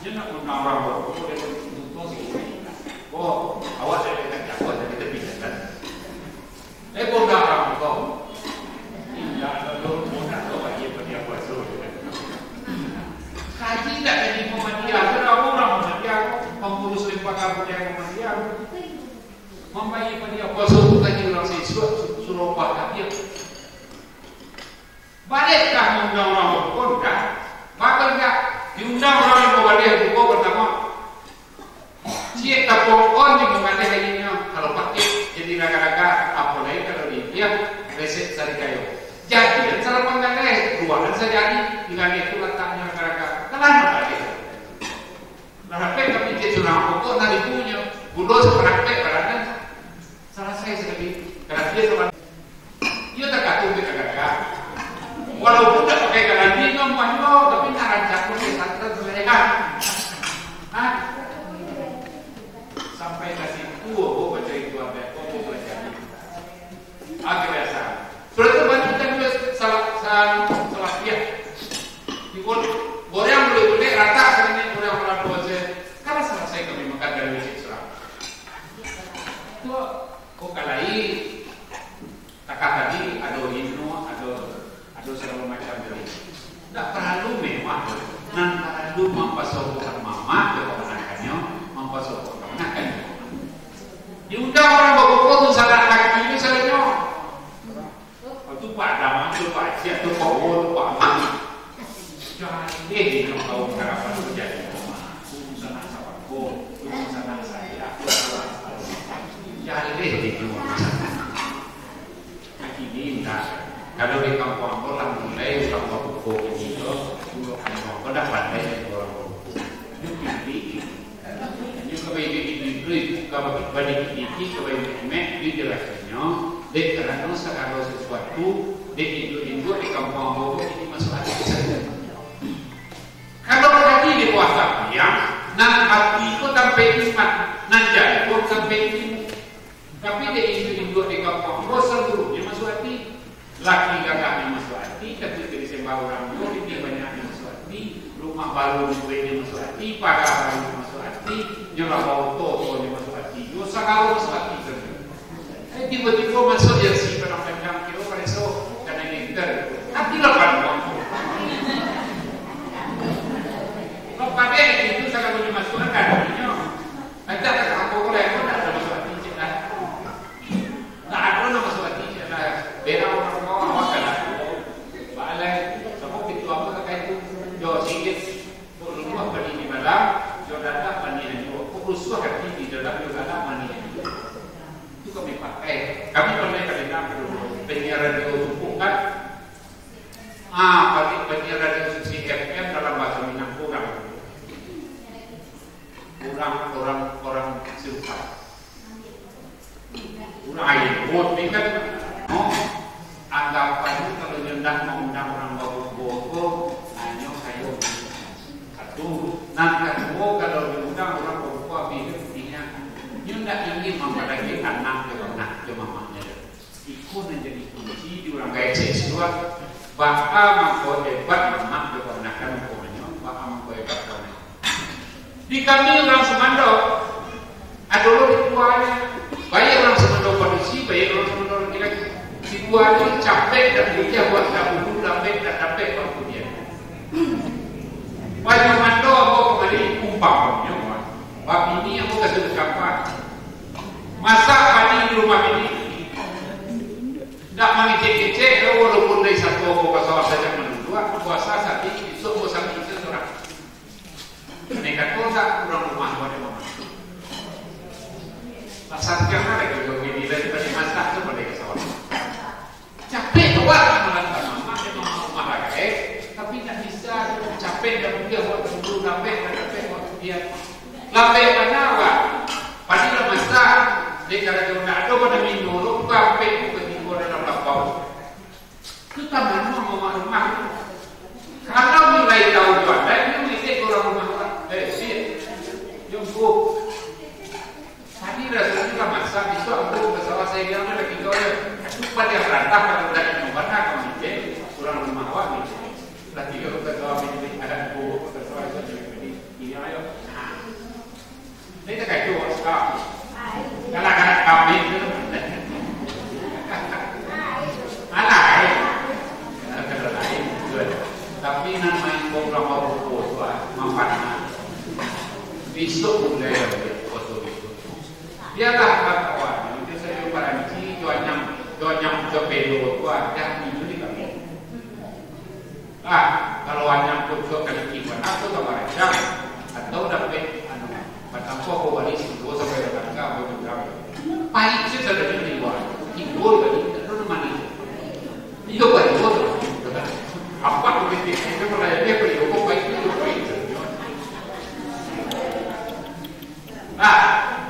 Dia nak undang orang baru, boleh untung sikit. Oh, awak dari kat Jawa, dari tepi jalan. Eh, kok dah orang kau? Indak, kalau kau tak tahu, dia pergi apa suruh. Kaji tak kaji Muhammadiyah, kenapa orang Muhammadiyah, pengurus lembaga budaya Muhammadiyah? Mambayar pada apa suruh kaji orang siswa, suruh apa kaji? Baliak ka maundang urang babuko, ndak? Bahkan ndak diundang urang limo baleh babuko partamo. Ciek tapuang on limo baleh ayianyo, kalau pakai jadi raga-raga, apo lai kalau di India, resep sarikayo. Jadi, salapan baleh, duoan sajadi, di baleh tu lataknyo raga-raga. Kalah nan baleh. Lah dapek kami cek surang pokok nan ipunyo, gulo saparapek baranan. Salasai sakali. Karano dia sama. Iyo takatuang dek kagagah. Walaupun tak pakai karandi, nyo amuah juo, tapi nak rancak pun dia satu saleha. Hah? Sampai ka situ, aku baca itu, ada aku belajar. Ah, kebiasaan. Sudah tu, bantu kita juga salah, salah, salah pihak. Di gor-, goreng boleh-boleh, rata sajo goreng orang tua sajo. Kan salasai kami makan dari masjid surang. Tu, kok kalai, takah tadi, ado ino, ado, ado sagalo macam tadi. Ndak paralu mewah. Nan paralu mampasokokan mamak jo kamanakannyo, mampasokokan kamanakannyo. Diundang urang bakumpul tu sanak laki tu salanyo. Itu Pak Daman tu, Pak Cik tu, Pak Wo tu, Pak Wo. Jaleh inyo kaum karabat tu jadi. Urusan nak sabako, urusan nak saya, urusan nak saya. Jaleh inyo. Kini indak. Kalau di kampuang ambo lah mulai urang babuko kini tu, urang kampuang ambo dah pandai urang babuko. Nyo pilih. Nyo ka baitu-itu, ka ba-, badikit-dikit, ka baitu-itu, dijelasannyo, dek karano sagalo sasuatu, dek induak-induak di kampuang ambo ko, kini masuak ati sajo. Kalau tadi di bawah sampiang, nan ati ko tampek iman, nan jantuang tampek ilmu. Tapi dek induak-induak di kampuang ko, saluruhnyo masuak ati. Laki gagahnyo masuak ati, tapi dari sembah urang juo, pitih banyak masuak ati, rumah baru dibueknyo masuak ati, paga baru masuak ati, nyo lah baoto-otonyo masuak ati, yo sagalo masuak ati sajo. Eh, tibo-tibo masuak yang si padang panjang, kiro pareso, kana genter. Ati lah panuang. Bapak dek itu sagalonyo masuak kan, inyo. Aja tak apa ko lah, ko ndak ado masuak ati cek lah. Ndak ado nan masuak ati, cek lah. Bela urang rumah awak kan lah. Baalai, samo pintu ambo takai tu. Jo sikit, kok luluah bani di dalam, jo dadak bani hanyo. Kok rusuah ati di dalam, jo dadak bani hanyo. Itu kami pakai. Kami pandai kadanga dulu. Penyiar radio suku kan. Ah, bagi penyiar radio suku F M dalam bahasa Minang kurang. Kurang, kurang, kurang silap. Urang aia buek ni kan, no, anggapan kalau nyo ndak maundang urang babuko ko, hanyo kayo. Satu, nan kaduo, kalau diundang urang babuko abih tu, intinyo, nyo ndak ingin mampalagi anak jo anak jo mamaknyo. Iko nan jadi kunci di urang gaek siswa, baa mangko hebat mamak jo kamanakan, umpamonyo, baa mangko hebat kamanakan. Di kami urang sumando, ado lo ritualnyo. Baiak urang sumando padusi, baiak urang sumando laki-laki. Ritualnyo capek dan mudah buat dahulu, lambek dan dapek buat kudian. Baju mando ambo kamari umpamonyo, babini ambo ka sudah campak. Masak padi di rumah bini. Ndak mangecek-ngecek, walaupun dari satu ambo ka sawah sajak manduduak, puasa sati, isuak ambo sati, isuak surang. Andai kato ndak, urang rumah tu ado mamasak. Santiang lah lagi, kalau gini lagi, tadi masak tu boleh ke sawah. Capek tu, Wak, malam mamak, dia mamak rumah lah, eh. Tapi nak bisa, capek dah, dia buat dulu, lambek dah, capek buat dia. Lambek mana, Wak? Padi lah masak, dia kalau dia nak ada pada minum, lu buka ampek, buka timbul dalam lapau. Tu taman mah mamak rumah tu. Kalau mulai tahu jualan, dia mesti orang rumah orang. Eh, siap. Jumpa. Tadi rasanya lah masak, besok aku ke sawah saya bilang ada tiga orang. Aku pada rantah kalau dah di mana kamu cek, orang rumah awak ni. Lah tiga orang ke sawah ni, ada aku ke sawah itu ni. Iya, ayo. Nah. Saya tak kacau awak suka. Kalau anak kami tu. Alah, eh. Kalau lain, betul. Tapi nan main bola baru tu, ah, mampan, ah. Besok mulai, ah, foto itu. Biarlah kawan-kawan, itu sajo paranti, jo anyam, jo anyam, jo pelo tu, ah, dah tidur di kami. Ah, kalau anyam kucuak kaliki panah tu, gambar rancak, atau dapek, anu, batampuah ko wali singgo sampai batangka, batangka. Pahit se sadonyo di lua, timbul tadi, tak tahu mana. Iyo, pahit, betul. Apa tu, dia, dia melayani, apa, iyo, kok pahit, iyo, pahit. Nah,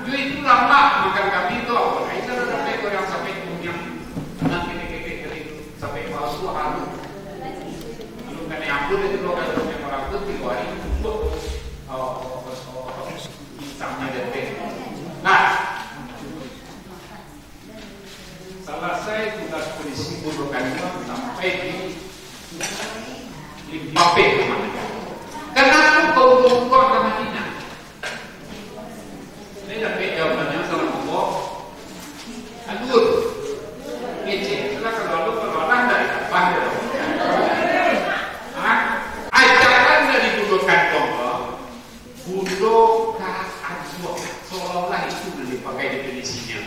jo itu lamak makan kami tu, apo lai, kalau sampai goyang sampai kunyang, nan ketek-ketek tadi tu, sampai palsu, halu. Belum kena ampun itu, kalau kena orang tu, tiga hari, cukup. Oh, oh, oh, oh, oh. Pisangnya gede. Nah, Salasai tugas polisi Bundo Kanduang sampai di Limpapeh, Madinah. Kenapa kau buang-buang ke Madinah? Saya dapat jawabannya, salam Allah. Aduh. Kecil, itulah kalau Allah, kalau Allah dari apa dia? Hah? Ajaran dari Bundo Kanduang, Bundo ka Ansuang, seolah-olah itu nan dipakai definisinya,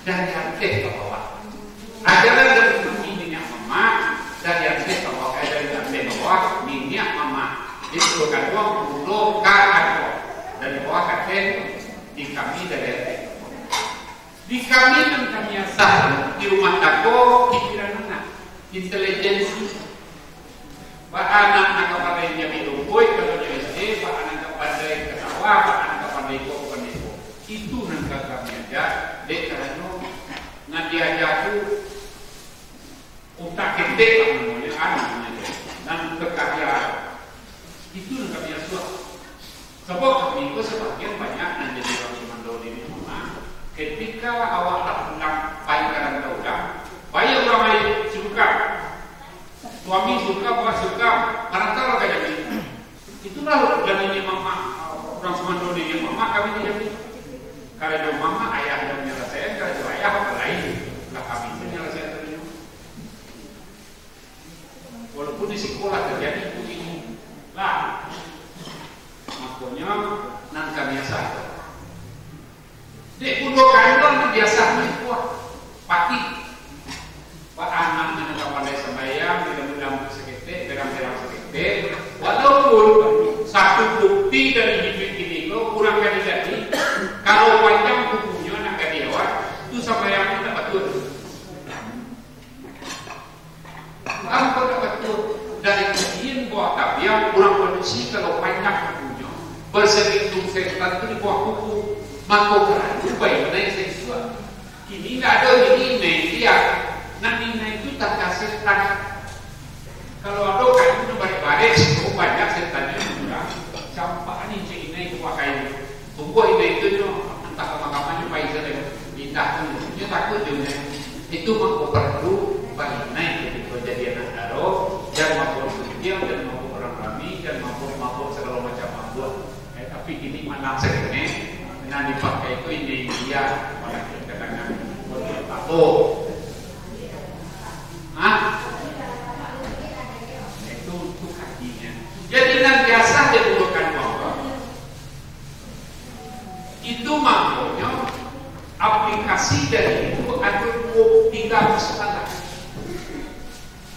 dari ateh ka bawah. Ajaran dari kami niniak mamak, dari ateh ka bawah, eh, dari ateh ka bawah, niniak mamak. Jadi, Bundo Kanduang, Bundo ka Ansuang, dari bawah ka ateh, di kami dari ateh ka bawah. Di kami nan kami asah di rumah tanggo, pikiran anak, intelijensi. Baa nan ka pandai nyabik lumpuik, kalau nyo S D, baa nan ka pandai ka sawah, baa nan ka pandai ko, pandai ko. Itu nan ka kami aja, dek karano nan diaja tu utak ketek lah namonyo, anu namonyo, nan kekayaan. Itu nan kami asuah. Sabab kami ko sabagian banyak nan jadi urang sumando di rumah. Ketika awak lah pulang, pai ka rantau urang, pai urang lain suka. Suami suka, buah suka, marantau lah ka jadi. Itulah lah niniak mamak, urang sumando niniak mamak kami di Jambi. Karajo mamak, ayah nan manyalasaikan, karajo ayah, apo lain. Lah kami tu manyalasaikan karajo. Walaupun di sikolah tajadi itu ini. Lah. Makonyo, nan kami asa. Dek Bundo Kanduang nan biaso main kuah, pati. Baanak nan ka pandai sambayang, bilang-bilang saketek, berang-berang saketek. Walaupun satu bukti dari hiduik kini ko, urang ka dijadi, kalau panjang kukunyo nak ka diawak, tu sambayangnyo tak batua. Ambo dak batua, dari kajian buah tabiang, urang padusi kalau panjang kukunyo, basaritung setan tu di bawah kuku, mako paralu bainai saisuak. Kini ndak ado, kini inai liak. Nan inai tu tanda setan. Kalau ado kayu nan barek-barek, oh, banyak setannyo di urang. Campak ni cek inai tu buah kayu. Tumbuah inai tu nyo, antah ka makaman nyo pai sajo. Indak tu, nyo takuik jo inai. Itu mangko paralu bainai katiko jadi anak daro, jan mabok santiang, jan mabok urang rami, jan mabok-mabok sagalo macam mabok. Eh, tapi kini malang sakini, nan dipakai tu inai India, malah kadang-kadang pondok tato. Hah? Itu, itu kakinya. Jadi nan biaso dibutuhkan Allah. Itu makonyo aplikasi dari itu ado duo tigo masalah.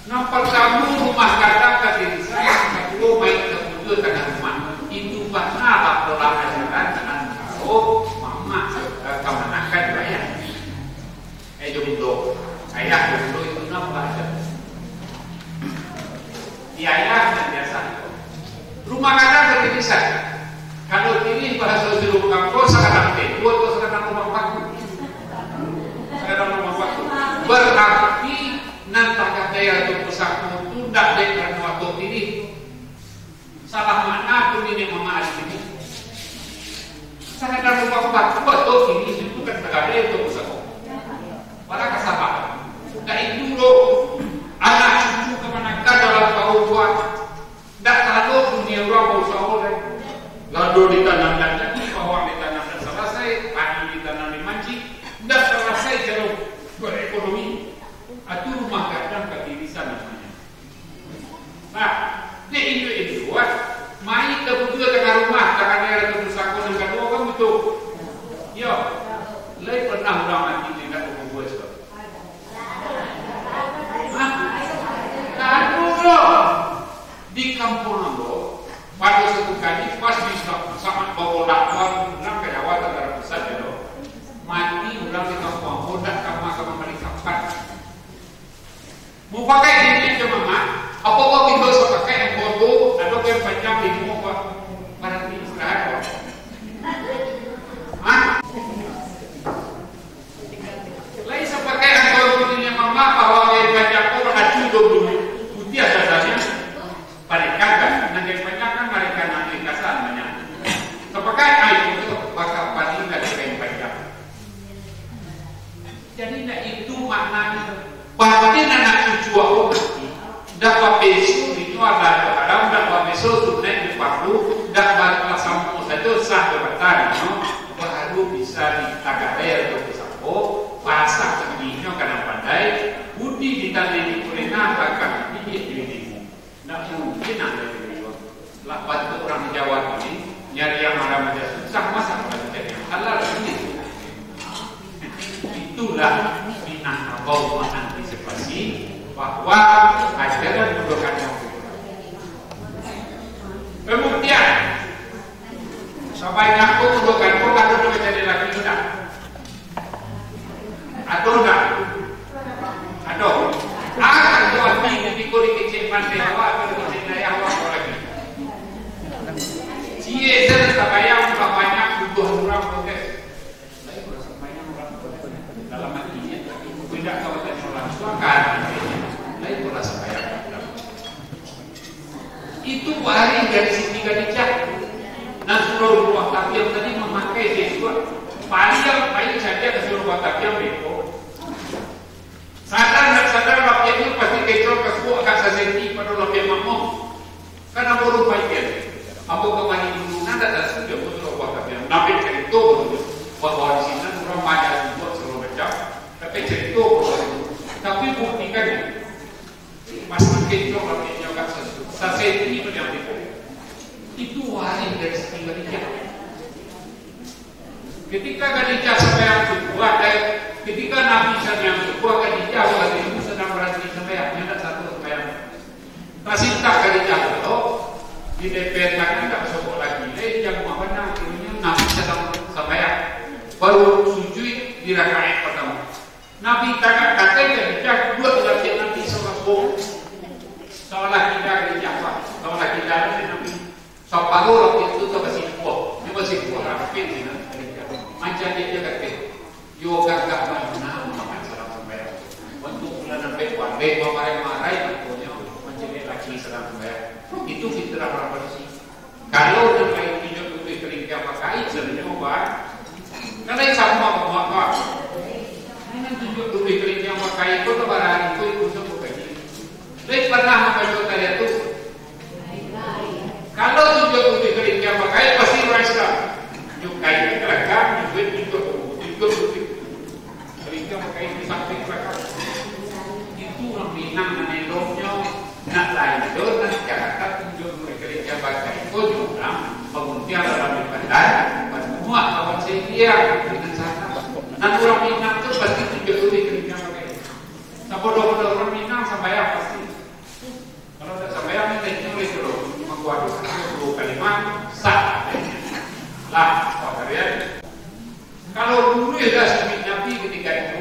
Nan partamo, rumah gadang ka dirisan, nan kaduo, mayik ka kubua tangah rumah. Itu bana lah pola ajaran antaro mamak, eh, kamanakan jo ayah. Jomblo. Ayah jomblo itu nambah aja. Di ayah nan biasa. Rumah gadang katirisan. Kalau tirih bahaso Siluang Kampung, sakadang pintu atau sakadang lubang paku. Sakadang lubang paku. Berarti nan tagadai atau pusako tu ndak dek karano atau tirih. Salah makna tu niniak mamak di sini. Sakadang lubang paku atau tirih itu kan tagadai atau pusako. Pada kasalahan. Ndak itu doh. Anak cucu kamanakan dalam kaum tuan. Ndak tahu dunia urang bausaho lai. Lado ditanam ndak jadi, bawang ditanam ndak salasai, padi ditanam di mancik, ndak salasai caro barekonomi. Atu rumah gadang katirisan namanya. Nah, dek induak-induak, mai ka bujua tangah rumah, tangah daerah tu pusako nan kaduo kan batua. Yo, lai pernah urang mati indak bakubua, Ustaz? Hah? Ado doh. Di kampuang ambo, pado satu kali pas di sa-, saat babolak urang ka Jawa Tangara Pusat tu, mati urang di kampuang ambo, ndak ka ma ka mambali kapan. Mau pakai cincin ke mama, apo kau bisa pakai yang bodoh, atau yang panjang limo, Pak? Berarti istirahat, Pak. Hah? Lai sapakai angkau tu niniak mamak bahwa kain panjang ko baracu jo bulu putiah dasarnyo? Parikan kan, nan kain panjang kan marikan nan ringkasan banyak. Sapakai ai tu baka paling dari kain panjang. Jadi, ndak itu maknanyo. Batin anak cucu awak mati, ndak bapeso dinyo ado haram, ndak bapeso sunaik jo fardu, ndak ba-, basamo sajo sah jo batal dinyo, baru bisa ditagadai atau disangko, basah dinyo ka nan pandai, budi ditanai di kurena, bakang didiak di ilmu. Ndak mungkin ado di luar. Lah bantuak urang di Jawa tu ni, nyari yang haram aja susah, masa urang cari yang halal ni? Itulah Minangkabau mengantisipasi bahwa ajaran budokan yang kurang. Pembuktian, sabanyak ko budokan ko kalau dia jadi laki muda. Ado ndak? Ado. Akan tu ati ketika dikecek pandai awak, atau dikecek dayah awak, apa lagi? Cie, saya tak bayang, tak banyak, butuh orang protes. Lain pula sambayang urang tu. Dalam ati, tidak tahu tanya urang tu akan. Lain pula sambayang urang. Itu barih dari Siti Khadijah. Nan suruah rumah tapian tadi mamakai sesuatu. Paling baik saja ka suruah rumah tapian beko. Sadar ndak sadar, lapiannyo pasti kecil ka suok agak sasenti pado lapian makmum. Kan ambo rumah ikan. Ambo kamari dulu, nan dak tahu, dia pun rumah tapian. Nampik carito, bahwa di sinan urang banyak buat segala macam. Tapi carito, tapi buktikan, pasti kencok lapiannyo agak sasu-, sasenti macam itu. Itu warih dari Siti Khadijah. Ketika Khadijah sambayang subuah, eh, ketika Nabi sambayang subuah, Khadijah wakatu itu sadang baranti sambayang, indak satu sambayang. Tasintak Khadijah tu, di depan tangan tak sobok lagi, eh, jam rumah pandang, akhirnya Nabi sadang sambayang. Baru sujud di rakaat pertama. Nabi tagak katai, Khadijah duduak di lapiak Nabi sabalah, sabalah kida Khadijah, sabalah kida Nabi. Saparo lapiak tu tabasipuah, dia basipuah rapek di Nabi Khadijah. Mancaliak dia katai, yo gagah bana Muhammad sadang sambayang. Waktu bulan sampai pandai, mamarai-marai, contohnyo mancaliak laki sadang sambayang. Itu fitrah urang padusi. Kalau nan lain tunjuak lubuih kalingkiang pakai, sebenarnyo, Pak. Kan lain samo, Pak, Pak. Nan tunjuak lubuih kalingkiang pakai, kau tu barani, kau ikut sama kaji. Lain pernah mambaco tariak tu? Kalau tunjuak lubuih kalingkiang pakai, pasti urang Islam. Nyukai kalangkang, nyukai tunjuak, tunjuak lubuih. Kalingkiang pakai di samping belakang. Itu urang Minang nan eloknyo, nak lain jo, nak Jakarta tunjuak lubuih kalingkiang pakai. Ko jo urang, pamuntiang dalam di pantai, panuak kawan saidia, dengan sana. Nan urang Minang tu pasti tunjuak lubuih kalingkiang pakai. Sabodoh-bodoh urang Minang sambayang pasti. Kalau tak sambayang, minta izin oleh dulu. Mangko ado duo kalimat, sah. Lah, apa kalian? Kalau dulu ya dah sunnah Nabi ketika itu,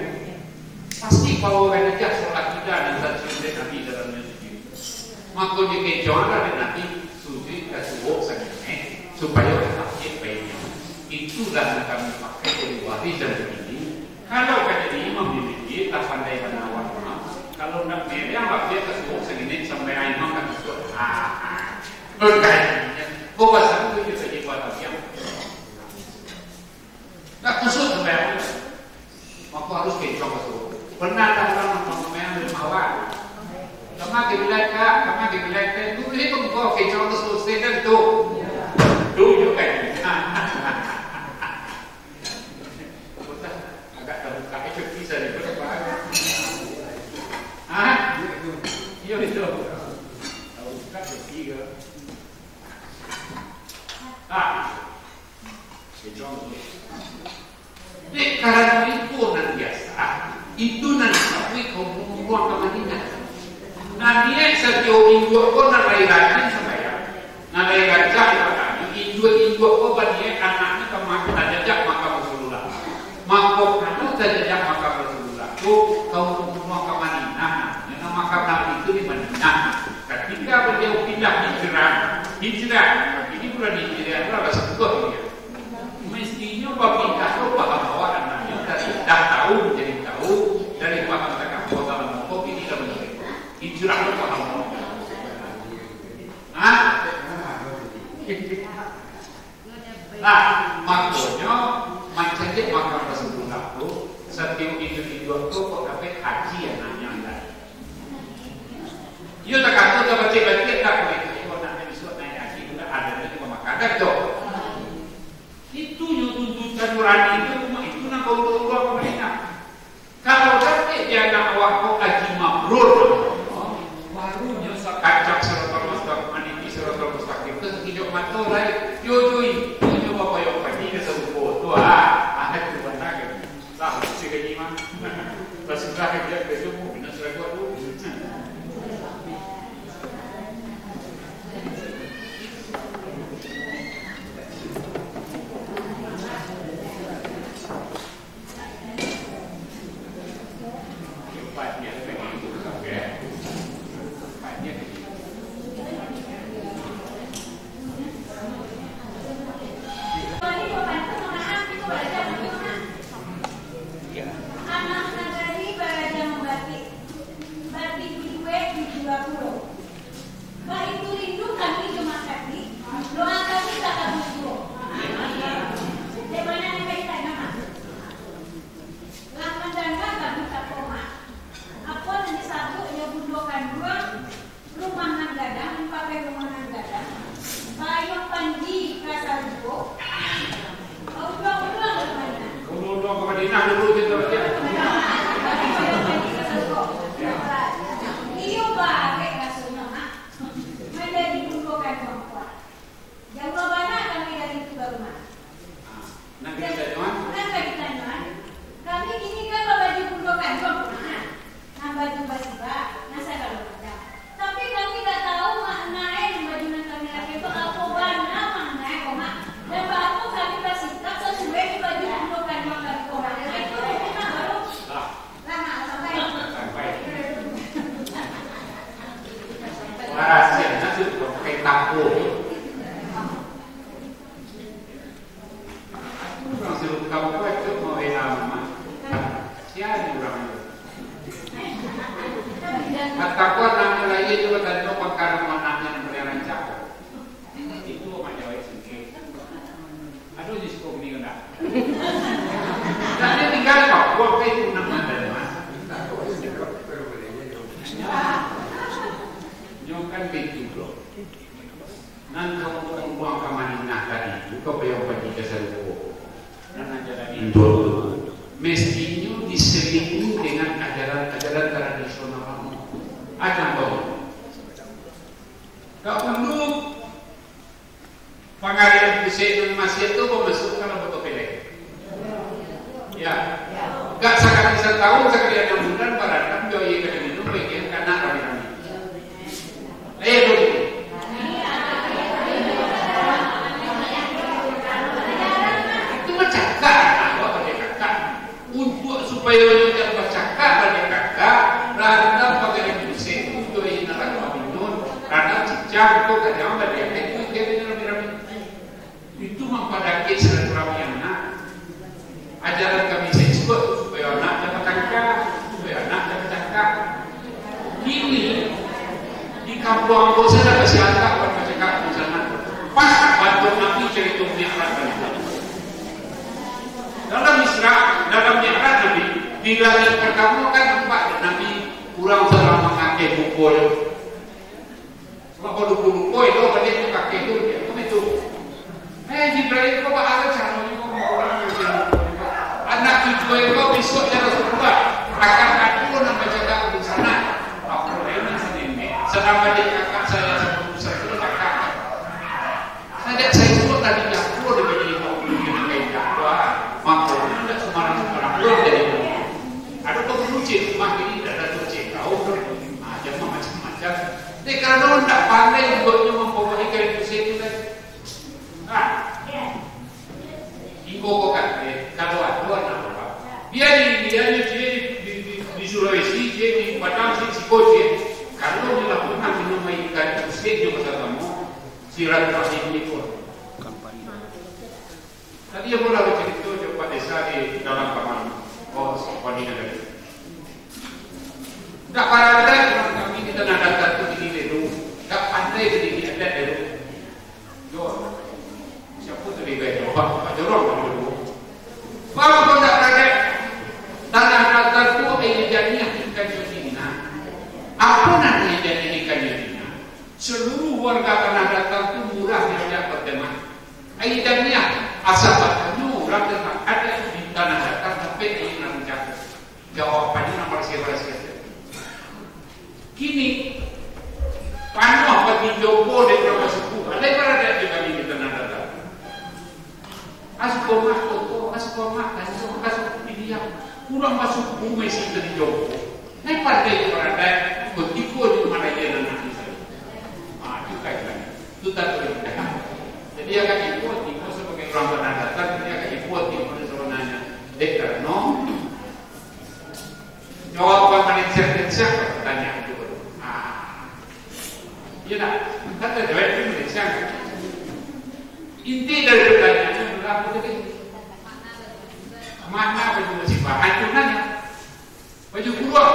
Pawa raja solat kita nan tacium dek Nabi dalam masjid. Mako dikecong lah dek Nabi, sujuik ka suok sanginek, supayo tapakiak bainyo. Itulah nan kami pakai jadi waris sampai kini. Kalau ka jadi imam di masjid, lah pandai bana awak imam. Kalau ndak merang, bapiak ka suok sanginek sampai imam ka suok. Ha, ha. Berkainya, kau pasang tu je saja buat diam. Ndak kusut sampai awak. Mako harus kencang ka suok. Pernah tak urang nonton pemain dari mawar? Kama kiblat ka, kama kiblat ka. Dulu itu engkau kencang ka suok, setan tu. Tu juga. Agak tabuka itu kisah ni, berapa? Hah? Iyo, itu. Tabuka itu tiga. Ah. Dek karano itu nan biasa, itu nan disabuik kaum urang ka Madinah. Nah, niaik satio induak ko nan lai rajin sambayang, nan lai rajin ibadah, induak-induak ko baniaik anaknyo ka ma-, tajajak makam Rasulullah. Mako, kalau tajajak makam Rasulullah tu, kaum urang ka Madinah, namonyo makam Nabi tu di Madinah. Katiko baliau pindah hijrah, hijrah, ini bulan hijrah tu lah sungguah dia. Mestinyo bapindah tu paham awak anaknyo dari indak tau manjadi tau, dari paham takah paham mokok ini lah manjadi. Hijrah tu paham awak. Hah? Nah, makonyo mancaliak makam Rasulullah tu, satiok iduik-iduik tu kok dapek haji anaknyo lai. Iyo takato tabacik-bacik dah, kok itu, iyo anaknyo bisuak naiak haji tu dah, adanyo tu pamakanan tu. Itu nyo tuntutan nurani tu, cuma itu nan kaum urang ka Madinah. Kalau dapek di anak awak ko haji mabrur, baru nyo sakacak siratal mustaqim, maniti siratal mustaqim tu sakijok mato lai, yo jui, yo nyo bapayo pagi ka sarugo tu, ah, ah, itu bana kan. Lah, isi gaji mah. Lah, sudah kerja, kerja pun, bina seragu tu. Anak nagari baraja mambatik, batik dibuek di Jurapuro. Baitu rindu kami jo Mak Kadi, doa kami ka kabua juo. Dek bana nan ka ditanya, Mak? Lah mandanga kami ka koma. Apo nan disabuik jo bundo kanduang, rumah nan gadang, pakai rumah nan gadang, payuang panji ka sarugo. Unduang-unduang ka Madinah. Unduang-unduang ka Madinah dulu, kito baca. Iyo, barek rasonyo, Mak. Manjadi bundo kanduang kuat. Jauah bana kami dari itu ka rumah. Ah, nan ka ditanyoan? Nan ka ditanyoan, kami kini kan babaju bundo kanduang, Mak. Nan baju basibak, nan sagalo macam. Tapi kami indak tahu makna e nan baju nan kami pakai tu apo bana makna e ko, Mak. Dan baapo kami basikap sasuai jo baju bundo kanduang kami ko, Mak. Nah, itu mungkin, Mak, baru. Lah. Lah, Mak, sampai. Sampai. Rahasia, maksud pakai tako. Urang Salukam ko acok maweh lamo, Mak. Sia ni urang tu. Ataupun anaknyo lahia jo batanyo pangkara anaknyo nan paliang rancak. Itu Mak Jawek singkek. Aduh, di siko kuning ndak? Dak, dia tinggal di Papua, kayak itu nama dan Mak. Nyo kan baitu, bro. Nan ka unduang-unduang ka Madinah tadi tu, ka payuang panji ka sarugo. Nan ajaran Indo tu, mestinyo diselilingi dengan ajaran-ajaran tradisional lamo. Aja kau. Dahulu, pangarian pusek nan masiak tu bamasuak ka dalam botol pelek. Ya. Gak sakali satahun, sakali anam bulan, barandam jo aia ka diminum, bagian ka anak rami-rami. Eh, tu. Itu bacakak, apa bacakak? Untuk supaya orang yang bacakak, bacakak. Tanda pagari musik tu jo inyo narako minun, tanda cicak tu kadang baliak itu dia rami-rami. Itu mampadakek silaturahmi anak. Ajaran kami saisuak tu supayo anak jan batangka, supayo anak jan batangka. Kini di kampuang ambo sajo lah basiantak wan bacakak di sana. Pas bantuak Nabi carito Mi'raj tadi. Dalam Isra, dalam Mi'raj Nabi, di langik partamo kan nampak dek Nabi urang sadang mangakeh muko tu. Mako lupo-lupo, elok baliak tu kakek tu, dia tu itu. Eh, Jibril, kau baa caronyo kau mangurang macam tu? Anak cucu kau bisuak ya Rasulullah, akan ado nan bacakak di sana. Apo lain nan sanenek? Sadang baliak kakak saya sama Musa tu kakak. Sajak saisuak tadi jago dia jadi imam, dia jadi imam. Mako, indak sumbarang-sumbarang urang jadi imam. Ado pangulu ciek, mah kini indak ado ciek kaum tu. Ah, jamaah macam-macam. Dek karano indak pandai jugonyo mambawai kain musik tu tadi. Nah, iko ko kan, eh, kalau ado anak urang, bia di, bia di, di, di, di Sulawesi, di, di Padang, di siko, kalau dilakukan minum aia kain musik jo basamo, silaturahim ni pun. Tadi ambo lah bacarito jo Pak Desa di dalam kamar. Oh, Pak Desa tadi. Ndak paralu urang kami di Tanah Datar tu diri dulu. Ndak pandai diri adat dulu. Yo, siapa tadi baik? Pak, Pak Jorong tadi dulu. Bang, kau ndak paralu. Tanah Datar tu aia janiah ikan jodina. Apo nan aia janiah ikan jodina? Seluruh warga Tanah Datar tu murah diajak berkhidmat. Aia janiah, asa batanyo urang tantang adat di Tanah Datar sampai aia nan rancak. Jawabannyo nan barasiah-barasiah tu. Kini, panuah pati Jompo dek urang basuku. Alah baradat jo kami di Tanah Datar. Asuko mah koto, asuko mah kanjo, asuko pilihan. Urang basuku maisi tadi Jompo. Nai pandai jo baradat, kutiko jo malaian anak ni tadi. Ah, tu kan. Tu tak boleh. Jadi, agak ibu, ibu sabagai urang Tanah Datar, jadi agak ibu, ibu sabananyo. Dek karano, jawaban malenceng-lenceng pertanyaan tu. Ah. Iyo tak? Kan tajawab tu malenceng. Inti dari pertanyaan tu adalah apa tadi? Makna baju musibah. Ah, itu nanya. Baju kuruang.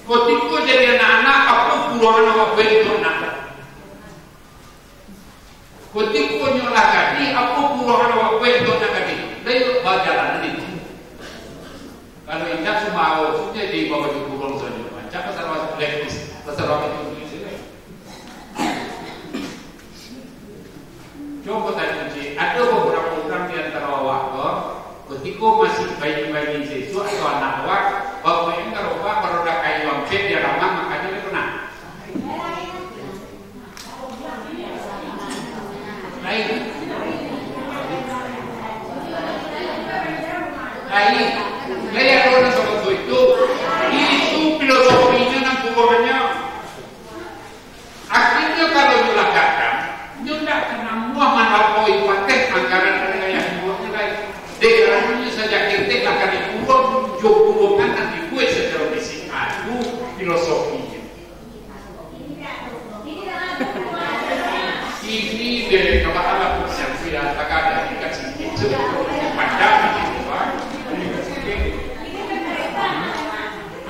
Kutiko jadi anak-anak, apo kuruangan awak buek untuak anak? Kutiko nyo lah gadih, apo kuruangan awak buek untuak anak gadih? Lah iyo bajalan tadi. Kalau indak, sumaro sudah jadi baju kuruang sajo. Macam pasal masuk levis, pasal awak itu. Cubo tanyo, Cik, ado babarapo urang di antaro awak ko, kutiko masih bayi-bayi sesuak atau anak awak, babuek karobak, baroda kayu ampek di alaman, makanyo ndak pernah? Lain. Lain. Lain ado urang sabagai itu. Itu filosofinyo nan kuruangnyo. Akhirnyo, kalau nyo lah gadang, nyo ndak ka namuah malapoi pateh anggaran dari ayah ibuaknyo lai. Dek karano nyo sajak ketek lah ka dikuruang jo kuruangan nan dibuek sacaro fisik. Atu filosofinyo. Ini dari kepala yang sudah tagak dari kasih itu pandang itu, Pak.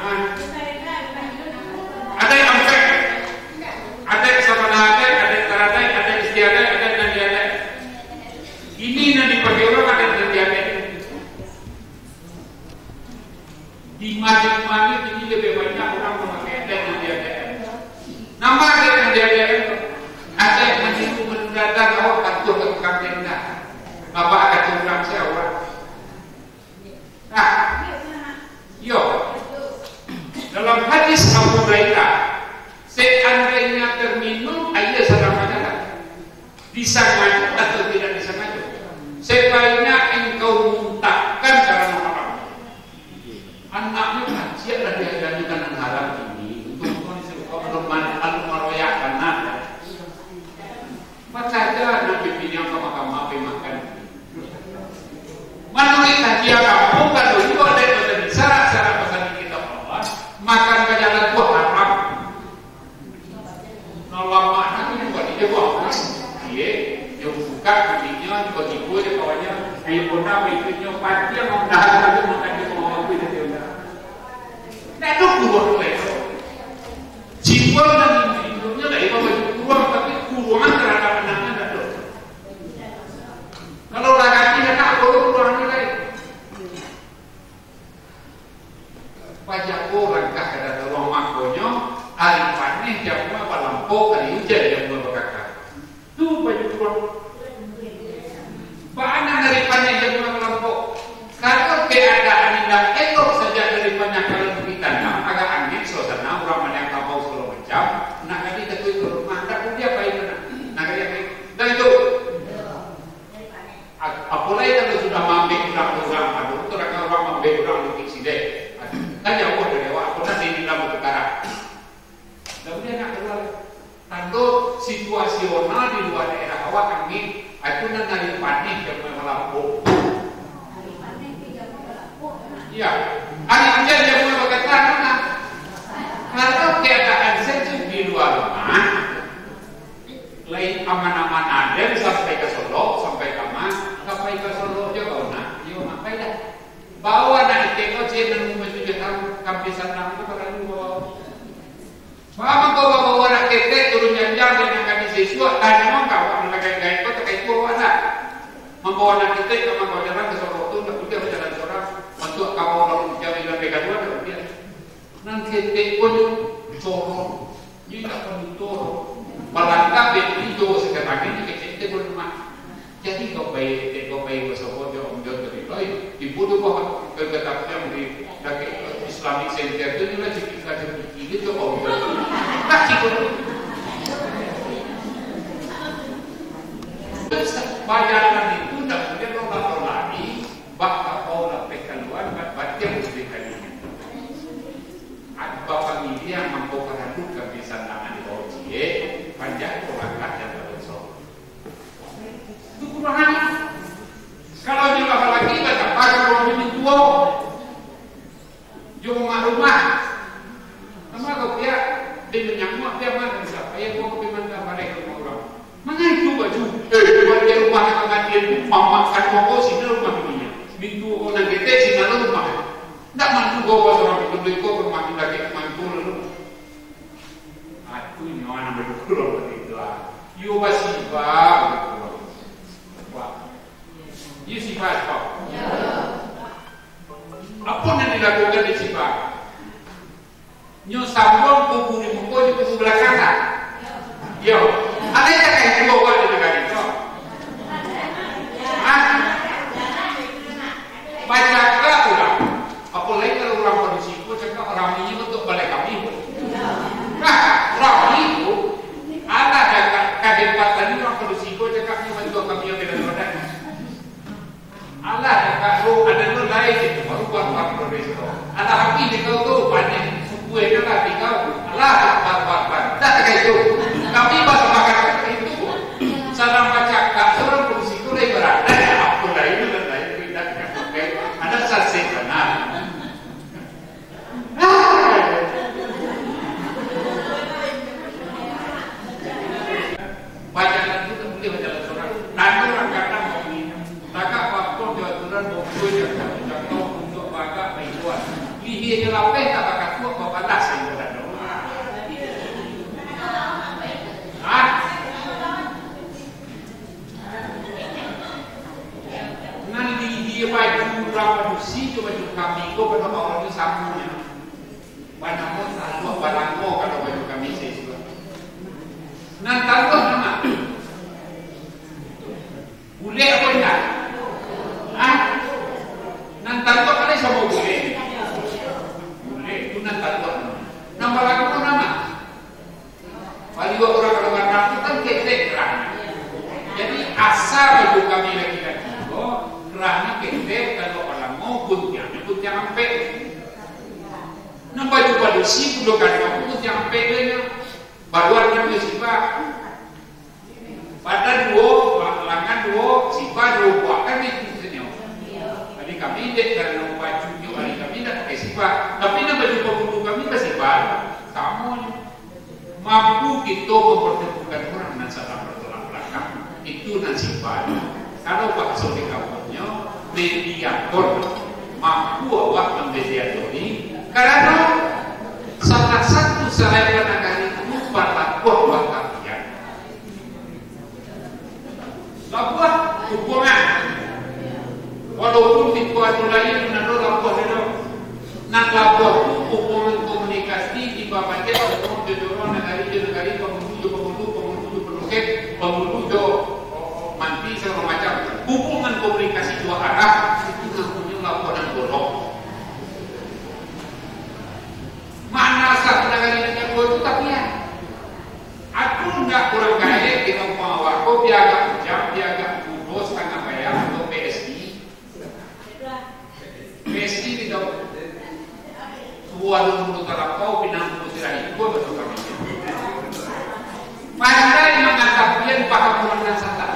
Ah. Adaik ampek. Adaik sabana adaik, adaik taradaik, adaik istiadaik, adaik nan diadaik. Ini nan dipakai urang adaik nan diadaik. Di majelis-majelis ini lebih banyak urang mamakai adaik nan diadaik. Nambah adaik nan diadaik. Adaik manyiru manundadan awak bantuak ka tukang tenda. Bapak kata urang sia awak. Nah, iyo. Dalam hadis Abu Hurairah, seandainya terminum aia sadang bajalan, disangajo atau tidak disangajo, sebaiknya engkau muntahkan karano haram. Anaknyo kaciak lah diajakan nan haram ini, untuak kau disuruh kau belum man-, belum maroyak, kan, nah. Bacajo Nabi pilihan kama-kama pai makan. Manuruik kaji agamo, kalau iyo adaik basadi syarak-syarak basadi kitab Allah, maka Urang baiknyo patiang, urang dah tahu makan di bawah tu jadi urang. Ndak ado kuruang tu elok. Simbol nan induknyo lah, ibo baju kuruang, tapi kuruangan tarhadap anaknyo ndak ado. Kalau lah ganti anak, apo lo kuruangnyo lai? Pajago langkah ka dalam ruang, makonyo ari paneh jamuah balampok, ari ujan jamuah bakaka. Tu baju kuruang. Baa nan ari paneh jamuah balampok? Kalau keadaan indak elok sajak dari panyakaran bukik tanam, agak angek suasana, urang manyangkabau sagalo macam, nak ka dikatuik ka rumah, ndak buliah pai tu nak. Nak ka dikatuik, dah itu. A-, apo lai kalau sudah maambek urang, urang, aduh, tu urang, urang maambek urang bukik sidek. Aduh, kan jauah dari awak, apo nan di dalam batukaran. Ndak buliah nak kalua. Tando situasional di lua daerah awak angin, itu nan ari paneh jamuah balampok. Iya. Ari ujan jamuah bakaka, nah. Kalau keadaan sejuk di lua rumah, lai aman-aman aden sampai ka Solok, sampai ka rumah, sampai ka Solok jo kau nak, iyo nak pai dah. Bawa anak kecek kau, cek nan umua tujuah tahun, kampisan nang tu paralu bawa. Baa mangko babawa anak ketek turun janjang, dek nan gadih sisuak, tanyo ka awak nan gaek-gaek ko, takah itu awak ndak? Mambawa anak ketek ka mangko jalan ka Solok tu, ndak buliah bajalan sorang. Bantuak ka urang jauah nan ka kalua, ndak buliah. Nan ketek ko nyo corong, nyo indak panutup. Balangkah bek pintu sakatangin, nyo kecek tu ka rumah. Jadi, kau pai, kau pai basopok jo Om Jon tadi, oi, ibu tu bah, kau katakan di dakek Islamic Center tu, nyo lah cipika-cipiki jo Om Jon. Kasih kau. Terus, bajalan itu ndak buliah lari, bak kapau lapeh kalua, bak batiang sudah kali. Bapamiliah mangko paralu kampisan tangan di bawah ciek, panjang ko langkah jan badoso. Tu kurangan. Kalau nyo lah balaki, batambah ka urang mintuo. Jo mamak rumah. Nama kau piak, di manyamuak piak mah, bisa payah kau ka pai mantah baleh ka rumah urang. Mangai tu baju, eh, baliak rumah nan kamatian tu, mamak ka rumah kau, sinan rumah binian. Mintuo kau nan ketek, sinan rumah. Ndak mantu kau ka surang mintuo, kau ka rumah tu lagi, mantu lalu. Ah, tu nyo nan badukuang bagitu, ah. Iyo basiba badukuang. Wah. Iyo siba, siba. Apo nan dilakukan dek siba? Nyo sambuang kubu di muko jo kubu balakang, ah. Iyo. Ado cakak itu awak di nagari ko? Hah? Bacakak urang. Apo lai kalau urang padusi ko cakak, rami nyo bantuak balai kami. Nah, rami tu, alah cakak, kahebatan urang padusi ko cakak nyo bantuak kami nan beda badan. Alah cakak tu, ado tu lai, itu baru buat-buat padusi ko. Alah, habih dek kau tu, banyak suku yang lah di kau. Alah, buat-buat. Dah cakak itu. Kami basamakan cakak itu. Sadang bacakak, surang padusi ko lai baradat, apo lai, lai. Ado sasek bana. Bajalan tu tak buliah bajalan surang. Tando urang gadang bak bunyi. Tagak bakuang jo aturan, baukua jo jangkau, untuak baagak baimbauan. Lihia jo lapeh tak bakatuak, babalah saimbau tando. Ah. Nan di, di baju urang padusi jo baju kami ko, pado awalnyo samo nyo. Banamo taluak balango kalau baju kami sisua. Nan taluak nama? Bulek apo indak? Ah? Nan taluak kan samo bulek. Bulek tu nan taluak nama. Nan balango nama? Baliak urang kalau gadang tu kan ketek kerah. Jadi, asa baju kami laki-laki ko, kerahnyo ketek, kalau urang mau guntiangnyo guntiang ampek. Nan baju padusi pulo gadang tu guntiang ampek tu nyo. Baluan kan nyo siba. Badan duo, langan duo, siba duo buah kan itu nyo. Jadi kami dek karano baju nyo ari kami ndak pakai siba. Tapi nan baju pangulu kami basiba. Samo nyo. Mampu kito mampartamukan urang nan sadang batulang balakang. Itu nan siba. Kalau bahaso di kampuangnyo, Mediator, mampu awak mamediatori, karano salah satu sarai nagari itu balabuah batapian. Labuah hubungan. Walaupun di kuadro lain nan ado labuah di dalam. Nan labuah tu hubungan komunikasi di babake hubungan jo nagari jo nagari, pangulu jo pangulu, pangulu jo panuket, pangulu jo manti, sagalo macam. Hubungan komunikasi dua arah, itu namonyo labuah nan bolong. Makna sah nagari nan jauah tu tapian. Aku ndak kurang gaek di kampung awak ko, pi agak ujang, pi agak mudo, satangah bayam, atau P S I. P S I di dalam. Tua dulu talapau, pinang putih ikut, betul kami. Pandai mangatapian paham urang nan salah.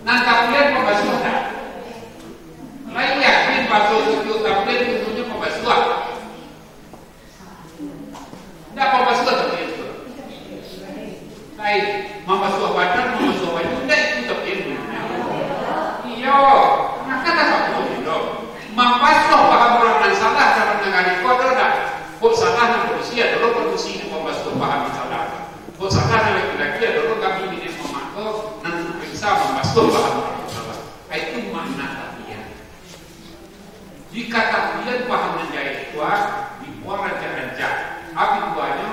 Nan tapian pambasuah dah. Lai yakin baso tujuh tapian untuknya pambasuah. Ndak pambasuah tapian tu. Lain, mambasuah badan, mambasuah baju, ndak itu tapian tu. Iyo, maka tak apa tu. Mambasuah paham urang nan salah, dalam nagari ko ado ndak? Kok salah nan padusi adalah padusi nan mambasuah paham nan salah. Kok salah nan laki-laki adalah kami bini mamak ko nan bisa mambasuah paham urang nan salah. Itu makna tapian. Di katapian paham nan jahek tu, ah, dibuang rancak-rancak. Abih buahnyo,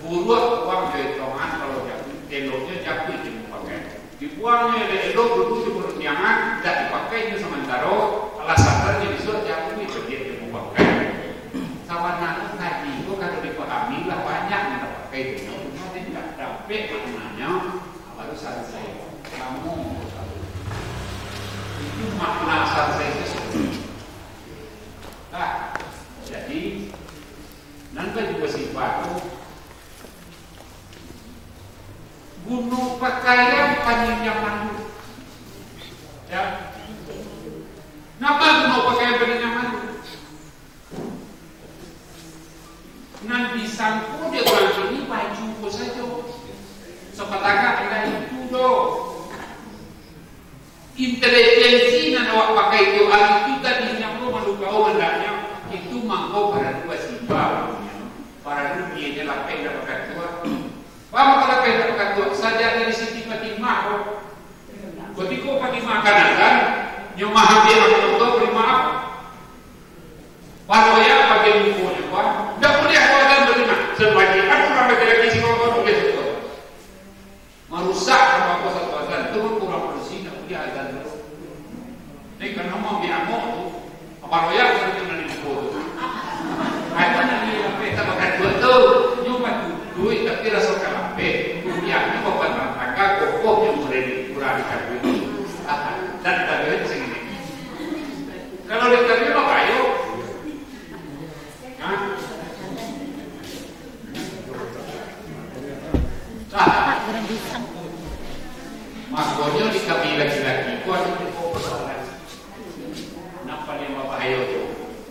buruak buang jo etongan, kalau japuik, eloknyo japuik jo mupakai. Dibuangnyo elok-elok, dulu jo parundiangan, indak dipakai jo samantaro, alasannyo bisuak japuik baliak jo mupakai. Sabananyo tadi tu kalau dipahami lah banyak nan tapakai tu, cuma indak dapek maknanyo. Baru sansai. Kamu itu makna sansai itu sendiri. Nah, jadi, nan ka juga sifat tu, guno pakaian panyinyaman tu. Ya. Napa guno pakaian panyinyaman tu? Nan disangko dek urang kini baju ko sajo. Sapatangah indak itu doh. Intelijensi nan awak pakai tu, ari tu tadi nyo ko malukau andaknyo, itu mangko baradu basiba, baradu dia je lapeh dak bakatuak. Paham kalau lapeh dak bakatuak? Sajak dari Siti Fatimah ko. Kutiko Fatimah kan azan, nyo mahambiak angkau tu bari maaf. Panoyak pakai muko nyo, Pak. Ndak buliah kau azan bari maaf. Sabab aku urang laki-laki siko kau buliah siko. Marusak samo ko satu azan. Tu pun kurang barasiah, ndak buliah azan tu. Ni kan ngomong di amok tu. Panoyak baru kena di muko tu. Ada nan dia lapeh tak makan duit tu. Nyo mah duit tapi raso ka lapeh. Kuliahnyo bapak tangga kokoh yang mulai dikurang di kandung. Ah, dan kandung itu segini. Kalau di kandung mah bayo. Hah? Ah. Makonyo di kami laki-laki ko ado tigo persoalan. Nan paliang babahayo tu,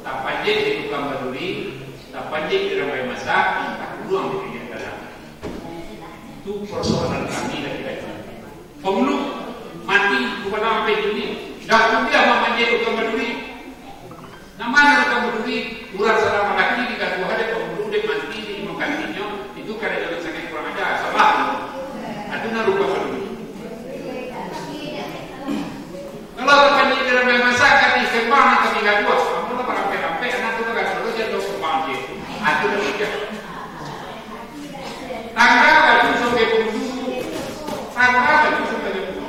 tapanjek di tukang baduri, tapanjek di rambai masak, takuruang di piliak dalam. Itu persoalan kami laki-laki. Pangulu mati, bukan sampai dunia. Dah kuliah mamanjek tukang baduri. Nan ma nan ka baduri, urang sadang malaki dikatuah dek pangulu, dek manti, dek imam kantinyo, itu kada jangan sangaik kurang aja, salah. Atu nan rupa baduri. Kalau tapanjek di rambai masak, di kembang nan kami katuah, amun lah barampek-rampek, anak tu bagaduah, jan lo kembang je. Atu nan rupa. Tangga baju sampai punggung. Tangga baju sampai punggung.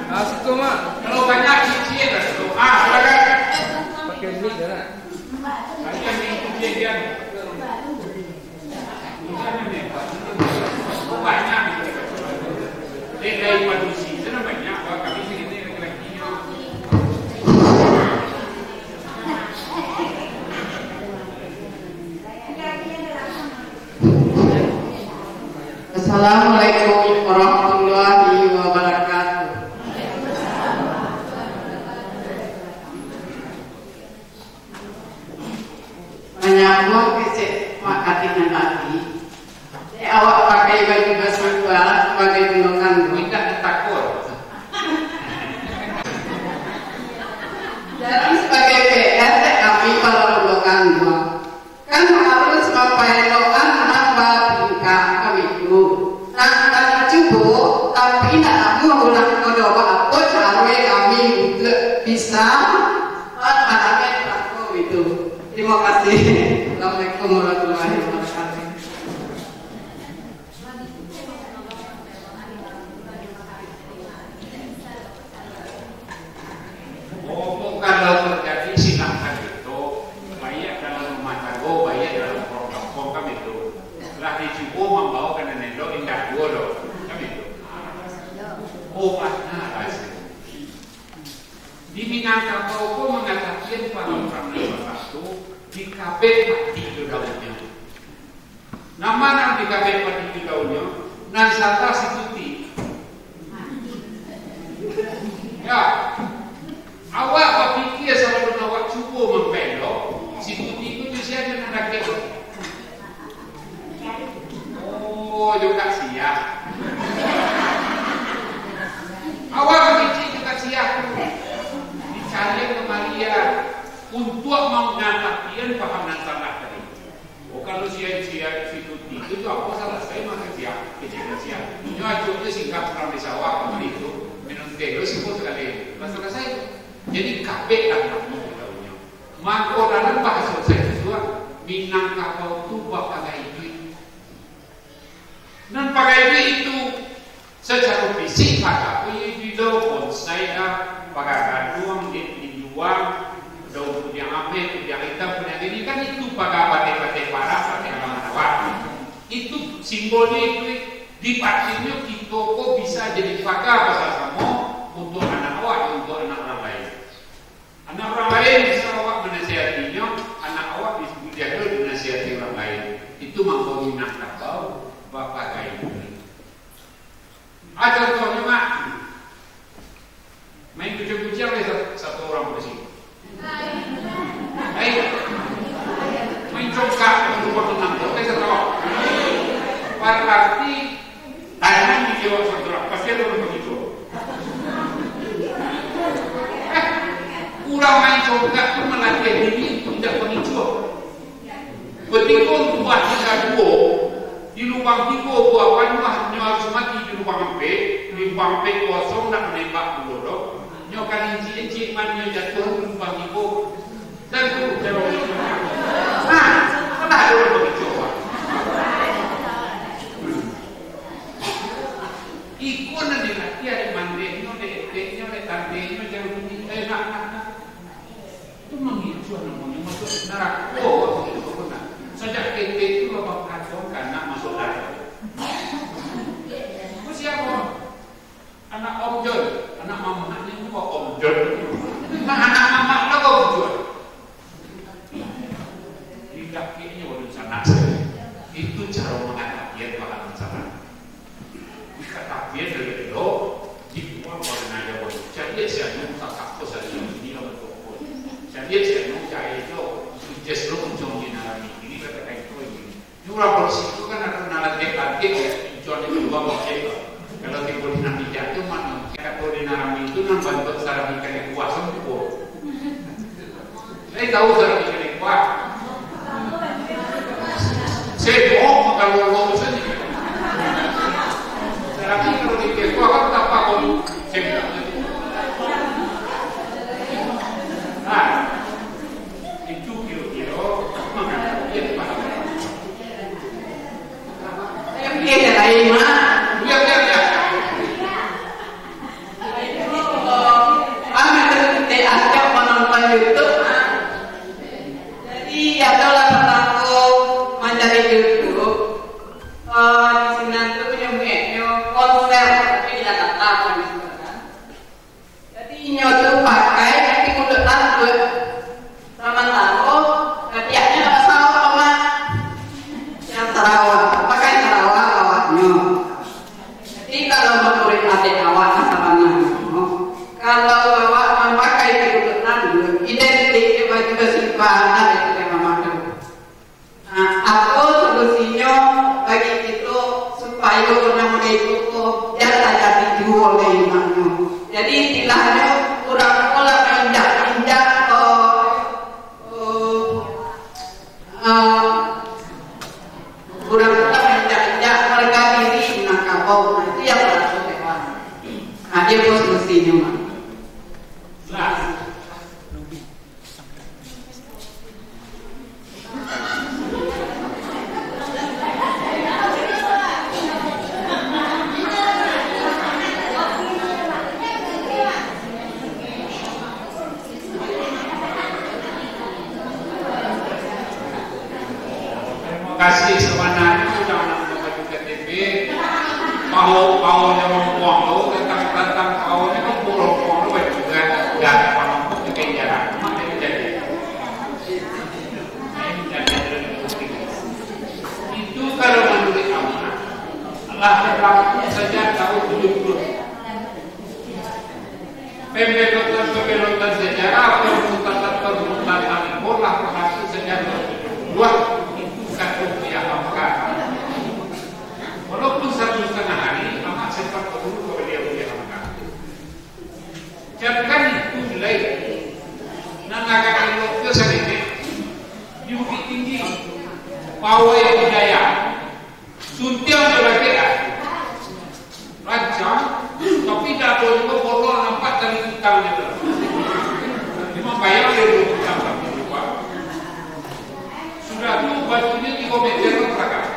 Ah, situ, Mak. Kalau banyak cicil, ah, silakan. Pakai mic dah, nak? Pakai mic, cicil, dia. Banyak. Dia dari padusi, sana banyak. Wah, kami sini laki-laki. Assalamualaikum warahmatullahi wabarakatuh. Manyambung kecek Mak Katik nan tadi, dek awak pakai baju basangkualah sabagai bundo kanduang. Indak ditakut. Jadi sabagai P R, dek kami para bundo kanduang, kan harus mampaelokan nan batingkah kami tu. Nah, kami cubo, tapi indak namuah urang ko doh, baapo caro kami untuak bisa mangalami parkaro itu. Terima kasih. Assalamualaikum warahmatullahi wabarakatuh. Oh, kalau terjadi, silakan itu, baiak dalam rumah tanggo, baiak dalam kampuang, kan itu. Lah dicubo mambawa ka nan elok, indak juo doh, kan itu. Oh, bana rasonyo. Di Minangkabau ko mangatakan paham urang nan basatu, dikabek pati jo daunnyo. Nan ma nan dikabek pati jo daunnyo? Nan salah si Tuti. Ya. Awak bapikia sabalun awak cubo mampaelok, si Tuti tu di sinan nan dakek. Oh, jo Kak Siah. Awak mangecek jo Kak Siah tu. Dicaliak kamari, ya. Untuak mangatakan paham nan salah tadi. Oh, kalau si, si, si Tuti tu, tu apo salasai mangecek, kecek Kak Siah. Nyo acoknyo singgah pulang di sawah kamari tu, minum teh lo siko sakali. Lah salasai tu. Jadi, kabek lah namo kitaunyo. Mako, dalam bahaso sajo tu, Minangkabau tu bapagai iduik. Nan pagai iduik itu, sacaro fisik, paga apo iyo iduik tu, bonsai kah, paga gaduang, di, dijuang, daun kudiang ameh, kudiang itam, kudiang ini, kan itu paga pateh-pateh parak, pateh amanah awak. Itu simbolnyo itu, di batinnyo kito ko bisa jadi paga basamo-samo untuak anak awak, untuak anak urang lain. Anak urang lain bisa awak manasihatinyo, anak awak bisa juo dinasihati urang lain. Itu mangko Minangkabau bapagai iduik. Ah, contohnyo, Mak, main kuciang-kuciang deh sa-, satu urang di siko. Hai, main congkak, main rumah menang, oke, satu. Berarti Tanyo di awak surang-surang, pasti ado urang pangicuah. Eh, urang main congkak tu malatiah diri untuak indak pangicuah. Kutiko buah tingga duo, di lubang tigo buah panuah, nyo harus mati di lubang ampek, di lubang ampek kosong, ndak manembak pulo doh. Nyo ka lincik-lincik, mano nyo jatuah di lubang tigo. Dan tu, ha, pernah ado urang bagitu, Pak? Iko nan dilatih dek mandehnyo, dek eteknyo, dek tantenyo, jan bunyi, eh, nak, nak, nak. Itu mangicuah namonyo, masuak narako, itu benar. Sajak ketek tu lah bakacau, kan, nak masuak narako. Itu siapa? Anak Om Jon, anak mamaknyo tu Om Jon. Nah, anak mamak lah Om Jon. Didakeknyo ulun sanak. Itu caro mangatapian bahan sanak. Dikatapian dari elok, dibuang baru naya baru. Caliak si anu, kakak ko saliak, ini lah bantuak ko. Caliak si anu, jahil tu. Ijaz lo uncuang di narami. Ini kata kain ko ini. Urang polisi tu kan ado nan lanteh-lanteh, ya, incuan itu urang pakai. Kalau tibo di nan bijak tu, mano, kato di nan rami tu, nan bantuak sarami kali kuah sempur. Lai tahu sarami kali kuah? Sembok makan lolong saja. Sarami kalau di kuah kan tapa kau sembok. Identik jo baju basimpah, nah, itu yang mamak tu. Nah, apo solusinyo bagi kito supayo nan model itu ko jan tajadi juo dek imangnyo? Jadi, istilahnyo, urang ko lah mainjak-injak, oh, oh, ah, urang ko lah mainjak-injak harga diri nan kabau. Nah, itu yang baraso dewan. Nah, iyo ko solusinyo, Mak. Nah. Kasih sabananyo urang nan mamakai K T P, paho-, pahonyo rompuang tu, tantang, tantang pahonyo kan rompuang tu banyak juo, dan pahonyo tu kan jarang. Mak jadi. Itu kalau manuruik Amak, lah barapo sajo tahu tujuh puluh. Pembelotan-pembelotan sejarah, permutatan-permutatan bola pelaku sejarah. Wah, itu katuak dia Hamka. Walaupun satu setengah hari, Amak sempat berguru kepada dia, dia Hamka. Jangan itu nilai. Nan agak elok tu sadikit. Di Bukittinggi. Pawai Budaya. Suntiang jo rakek lah. Rancak, tapi dado juo bolong nampak dari kutang gitu. Cuma bayang dari dua kutang tapi lupa. Sudah tu batunyo tigo meter lah belakang.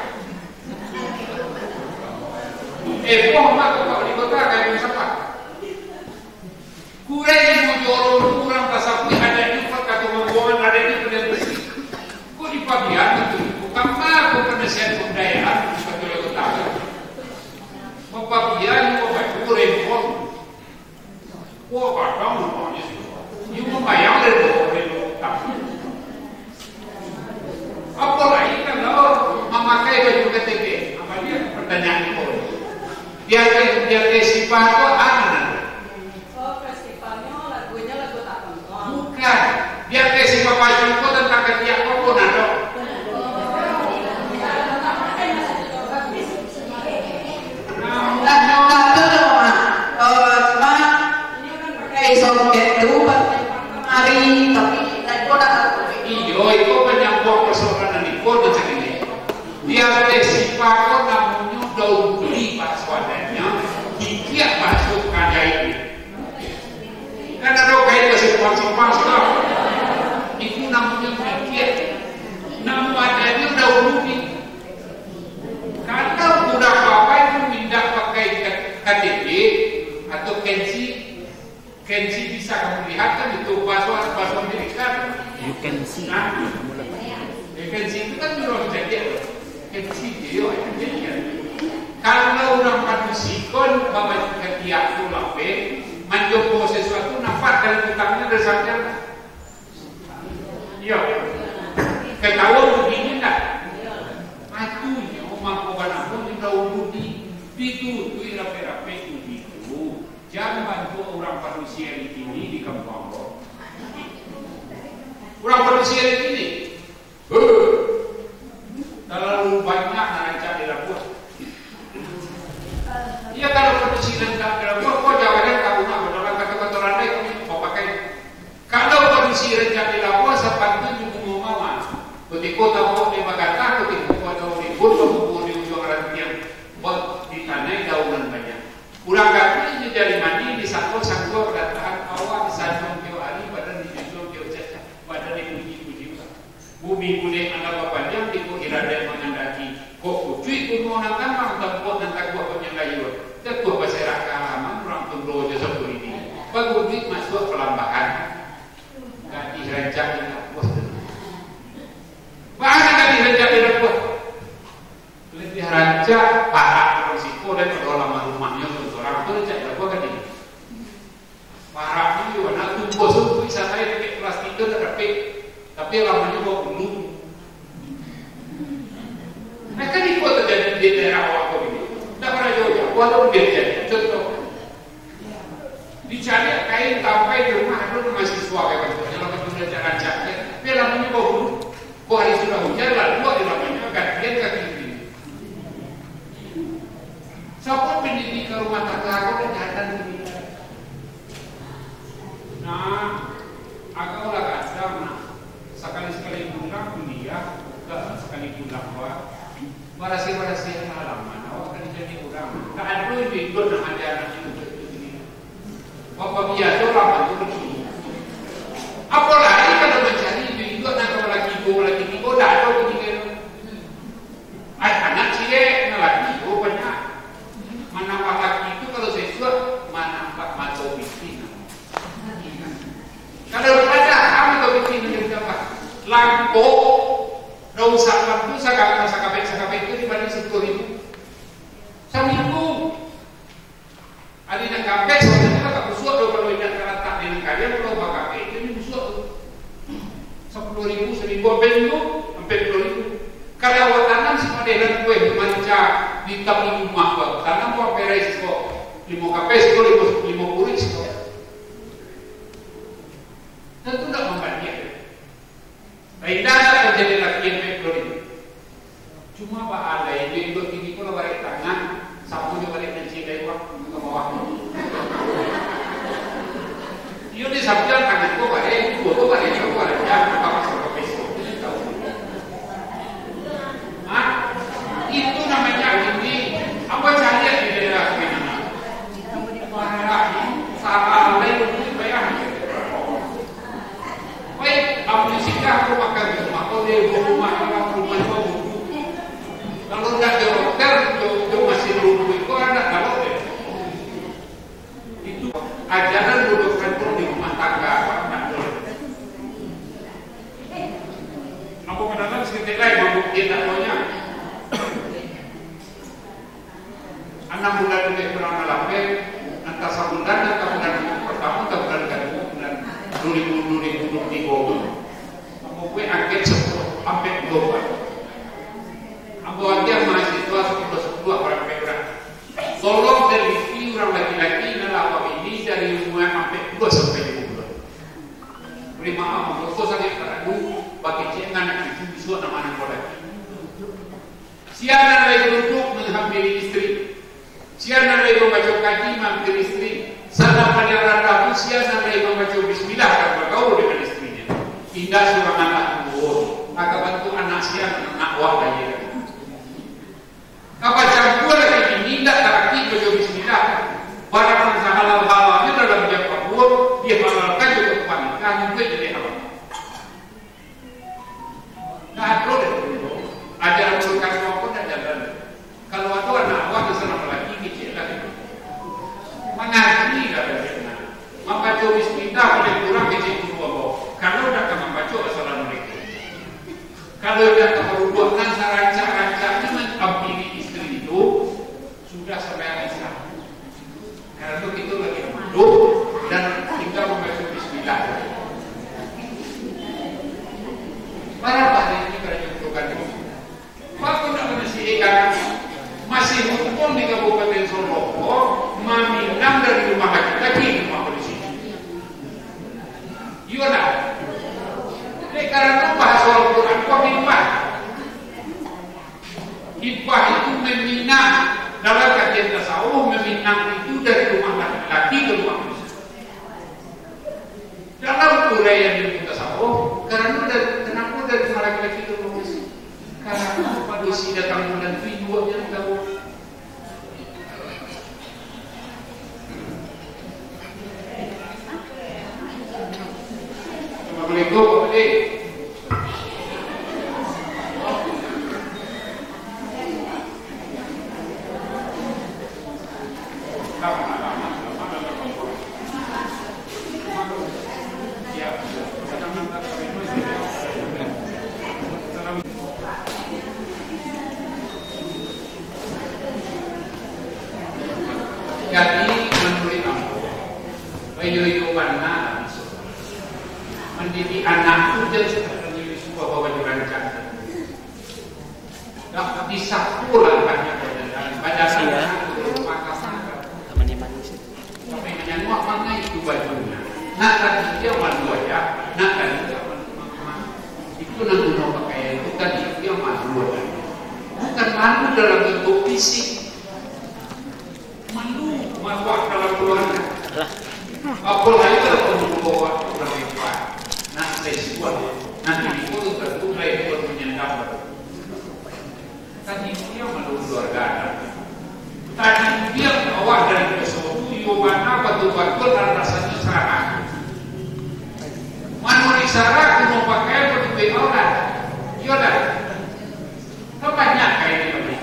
Eh, poh mak tu kat wali kota kayak siapa? Kurang limo jorong tu urang tasabuik adaiknyo ka tumangguangan, adaiknyo paliang besi. Kok dipabian tu? Bukan mah ko panasihat kebudayaan, bukan kota. Bapabian ko baju rempong. Wah, kadang namonyo sih. Iyo mambayang rempong, rempong. Apo lai kalau mamakai baju K T P? Apo dia pertanyaan itu? Biar, biar festival tu aman. Oh, festivalnyo lagunyo lagu tartamtu. Bukan. Biar festival baju tu tantang katiak ko pun ado. Nah, nah, nah, tu tu, Mak. Eh, cuma inyo kan pakai soket tu, pas kemari, tapi lain pun nak. Iyo, itu penyambung persoalan nan iko macam ini. Biar dek sipa ko namonyo daun budi bahaso adatnyo, kitiak bahaso kajai. Kan ado kain basimpang-simpang sudah. Itu namonyo kitiak. Namo adatnyo daun budi. Kalau budak bapak itu mintak pakai K-, K T P atau K N C, K N C bisa kamu lihat kan itu, bahaso, bahaso Amerika. You can see. Nah, you can see itu kan urang jadi, can see dia, ya, jadi kan. Kalau urang padusi kon, bapak katiak tu lapeh, manjopo sesuatu, nampak dari utangnyo dari sana. Iyo. Katahuan bunyi ndak? Atunyo mangko banamo di daun budi, ditutuik rapek-rapek budi tu. Jan bantuak urang padusi ari kini di kampuang ko. Urang padusi ari kini, huh, talalu banyak nan rancak di labuah. Iyo, kalau padusi rancak di labuah, ko jauahan ka rumah, dalam kato-kato randai kami bapakai. Kalau padusi rancak di labuah, sapantunyo bungo mawar. Kutiko tampok di bagatah, kutiko ado ribut, bakumpua di ujuang rantiang, ba-, ditanai daunan banyak. Urang katuik inyo jari manih, disangko-sangko, badataan awak, disanjuang tiok ari, badan dijunjuang tiok cacah, badan dipuji-puji urang. Bumi bulik anak bapanjang, di ko iradat mangandaki. Kok kucuik kuno nan tambang, tampuak nan taguah kok nyang gayuah. Jatuah baserak ka halaman, urang tundo jo sakulili. Bagunduik masuak palambahan. Gadih rancak di labuah. Baa gadih rancak di labuah? Labiah rancak parak urang siko daripado halaman rumahnyo, urang tu rancak di labuah gadih. Paraknyo iyo, nak tumbuah sumpuik sakai pakai plastik tu tak dapek. Tapi lamanyo bawa bulu. Nah, kan iko tajadi di daerah awak ko ini. Ndak pernah jauah-jauah, walau dia jadi. Contoh, dicari kain tampai di rumah ado mahasiswa kayak Barasiah-barasiah halaman, awak ka dicari urang. Tak ado iduik-iduik nan aja anak itu, itu, ini. Bapak biaso lah bantu begini. Apalagi kalau mancari iduik-iduik nan ka balaki duo, balaki tigo, dak ado begini. Ai, anak ciek, nan laki duo banyak. Manambah laki itu kalau sesuai, manambah mato piti namo. Kalau ada, mato piti nan ditambah. Langkok, daun salam tu, sakabek, sakabek, sakabek tu dibali sapuluah ribu. Saminggu. Ari nan kabek, sabananyo lah tak busuak doh, kalau indak talatak di nan kariang, kalau bakabek, itu nyo busuak tu. Sapuluah ribu saminggu, ampek minggu, ampek puluah ribu. Kalau awak tanam si padeh nan kueh, marica, di tapi rumah tu, tanam tu ampek rai siko, limo kapeh siko, limo, limo kuruik siko. Tantu ndak mambaliak. Lain dah tak terjadi lagi yang baik dua ribu. Cuma baalai, duit-duit kini ko lah barek tangan, sapu jo barek kencing dari bawah, ke bawah. Iyo, di sapu tangan ko barek, duo ko barek, duo ko barek, ya, apa masalah peso? Hah? Itu namanya ini, apa cari di daerah mana? Barang, salah lain, duit bayar. Baik, amun singgah ka rumah kami, mako di rumah, rumah, rumah, rumah. Kalau ndak di hotel, jo, jo masih rumah itu anak kalau deh. Itu ajaran bodoh kantor di rumah tangga, Pak Kantor. Ambo mananan saketek lai, mabuk dia tak taunya. Anam bulan tu dek bulan lapeh, antah sabulan, antah bulan partamo, antah bulan kaduo, bulan duo ribu, duo ribu duo puluah tigo tu. Ambo buek angket sapuluah, ampek duo bulan. Ambo agiah mahasiswa sapuluah-sapuluah, barang ampek urang. Tolong teliti urang laki-laki nan lah babini dari umua ampek duo sampai limo bulan. Bari maaf, ambo ko sangaik paralu bakecek anak cucu bisuak nan ma nan ko laki. Sia nan lai duduak manghampiri istri. Sia nan lai mambaco kaji manghampiri istri. Sadang paliang randah tu sia nan lai mambaco bismillah ka bagaul dengan istrinyo. Indak surang anak duo. Aka bantu anak sia nan anak awak lahia. Ka bacampua laki bini indak tarati baco bismillah. Barang nan sahalal-halalnyo dalam diam paruik, dihalalkan jo ka panikah, iduik jadi haram. Ndak ado deh. Ajaran Quran ko pun ndak jalan. Kalau ado anak awak di sana lagi, kecek lah. Mangaji lah baliak nah. Mambaco bismillah paling kurang kecek guru ambo. Kalau ndak ka mambaco assalamualaikum. Kalau ndak ka baruduak nan sarancak-rancaknyo manghampiri istri itu, sudah sampai Isya. Karano kito lagi duduk dan tingga mambaco bismillah. Bara hari ini karajo bukan ini. Bapak nak manasihatkan, masih hukum di Kabupaten Sorong ko, maminang dari rumah laki-laki di rumah polisi. Iyo ndak? Dek karano bahaso Al-Quran ko mimah. Hibah itu maminang, dalam kajian tasawuf, maminang itu dari rumah laki-laki ke rumah manusia. Dalam uraian ilmu tasawuf, karano dari, kenapa dari rumah laki-laki ke rumah manusia? Karano padusi datang bulan tu, ibuaknya tahu. Assalamualaikum, Pak Adi. Jadi, manuruik ambo, bayo-iyo bana lah bisuak. Mandidik anak tu jan sabagai bisuak bawa dirancang. Dak bisa pulang banyak badasaran. Iya. Makanan. Manis-manis itu. Sampai manyamuak mangai itu bajunyo. Nak tadi dia malu aja, nak tadi dia malu mama. Itu nan guno pakaian itu tadi dia malu aja. Bukan malu dalam bentuk fisik. Malu, malu dalam keluarga. Apo lai kalau kamu bawa urang lipat, nak sesuatu, nanti itu tentu lain buat menyandang. Tadi Syarat guno pakaian panutuik aurat. Iyo dak? Kan banyak kain di baliak.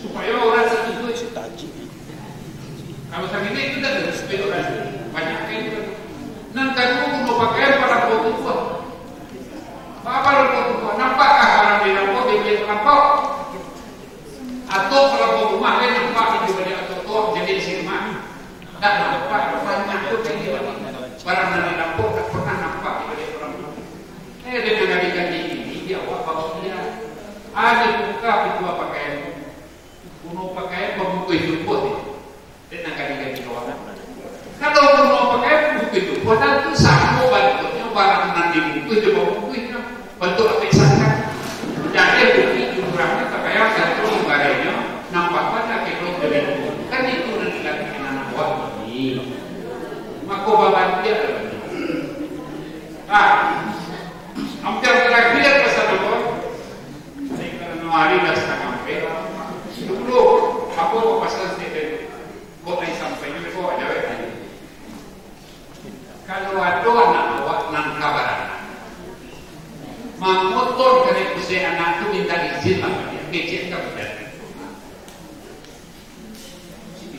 Supayo aurat tatutuik. Kalau sakini itu dak ado supayo aurat. Banyak kain di baliak. Nan kaduo, guno pakaian parampok tubuah. Baa parampok tubuah? Nampakkah barang di rampok, di baliak parampok? Atau kalau rumah kan nampak di baliak atau tok jadi isi rumah. Tak nampak, banyak tu kain di baliak. Barang nan di rampok tak pernah nampak di baliak parampok. Eh, dengan gadih-gadih ini, di awak bawa dia. Ada buka pintu pakaian. Guno pakaian pamungkuih tubuah ni. Dek nan gadih-gadih kawan. Kalau guno pakaian pamungkuih tubuah, tantu samo bantuaknyo barang nan dibungkuih jo pamungkuihnyo. Bantuak lapek sakan. Jadi, bukti jurangnya tabayang satu ibaratnyo, nampak banyak kebun dari itu. Kan itu nan digantikan anak buah ni. Mako, babantiak lah. Ah, hampir terakhir pesan apa? Ini karena hari dah setengah empat. Dulu, apa papasan statement? Kok lain sampai ni, kok ada, eh? Kalau ado anak awak nan ka baranak, mamotor karek pusek anak tu minta izin lah ka dia, kecek ka badan.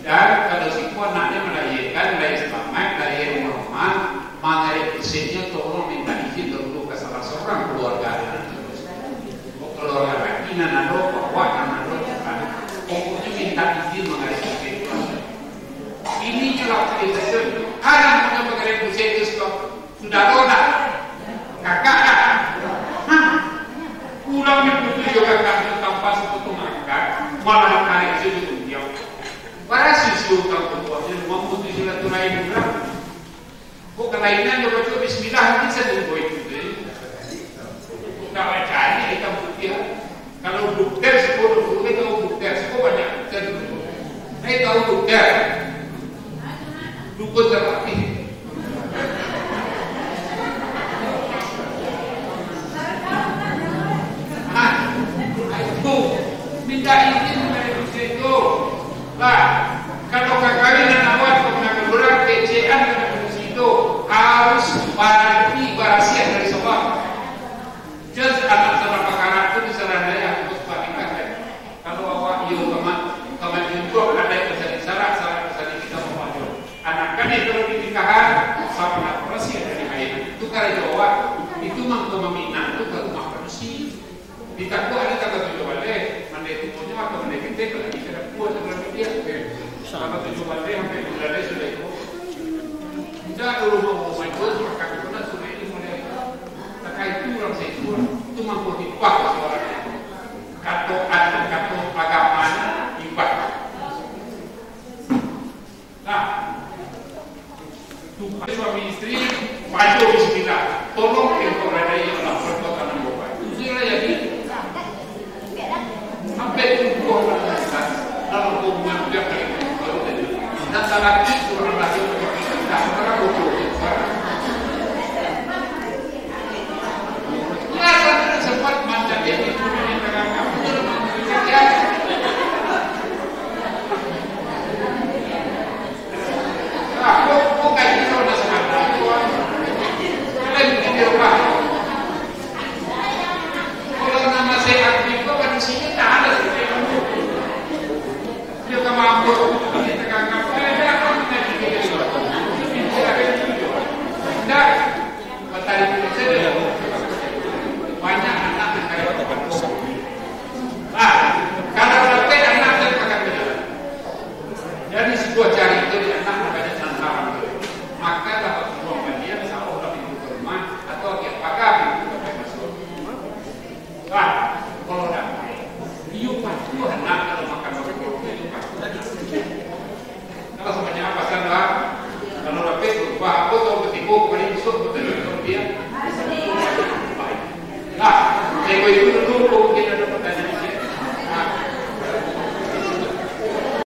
Dan kalau siko anaknyo malahiakan, lahia salamaik, lahia normal, mangarek puseknyo tolong minta izin dahulu ka salah sorang kaluarga anak tu. Kok kaluarga laki nan ado, kok awak nan ado, pokoknyo minta izin mangarek pusek. Ini nyo lah, haram nyo mangarek pusek tu, siko. Sudaro dak? Kakak dak? Hah? Urang diputuih jo kakak tu tanpa sapotong akad, malah tarik sajo undiang. Barasi si urang tuanyo mamutuih silaturahim urang. Kok kalainan jo baco bismillah, nanti sajo itu tu. Dak bacari hitam putiah. Kalau dokter siko, dokter tahu dokter siko banyak dokter. Saya tahu dokter. Dukun terlatih. Ah, itu minta izin dari Gusti itu. Lah, kalau kakawin anak awak kena keluar kecekan dari Gusti itu, harus berarti barasiah dari sebab. Jan anak salah pakarak tu disalahan dayah, terus panikah kan. Kalau awak iyo kama-, kama juntuak adaik basari syarat, syarat basari kita mamacu. Anak gadih kalau dinikahan, sabananyo barasiah dari haid. Itu karajo awak. Itu mangko maminang tu ka rumah padusi. Ditakuak ado tanggal tujuah baleh, mandai tumonyo atau mandai ketek, kalau bisa dah kuat dalam dia. Tanggal tujuah baleh sampai bulan lain sudah ikut. Indak dulu mau main tu, makan tu lah sudah ini mulai. Takah itu urang saisuak, itu mangko hibah suaranyo. Kato adat, kato agamo, hibah. Nah, tu suami istri, baco bismillah. Tolong engkau radai, ya Allah, perbuatan hamba. Itu sudah jadi. Sampai tumbuah dalam hubungan dia, baru tadi. Dan laki surang laki, dah pernah bodoh. Ya, sampai sempat manjat, jadi punya yang terangkan. Ah, kok, kok kayak gitu, udah sekarang. Kalian bikin di rumah. Kalau nama saya aktif, kok kan isinya tak ada seperti itu. Dia ke mabuk, dia terganggu. Eh, dia akan menjadi dia. Dia akan jujur. Enggak. Matahari itu saja. Banyak anak yang kaya. Ah, kalau nanti anak yang akan berjalan. Jadi, sebuah carito di anak banyak nan haram tu. Maka dapat peluang balian, insya Allah, pintu ke rumah, atau dia pagar pintu ke masuk. Nah, kalau dah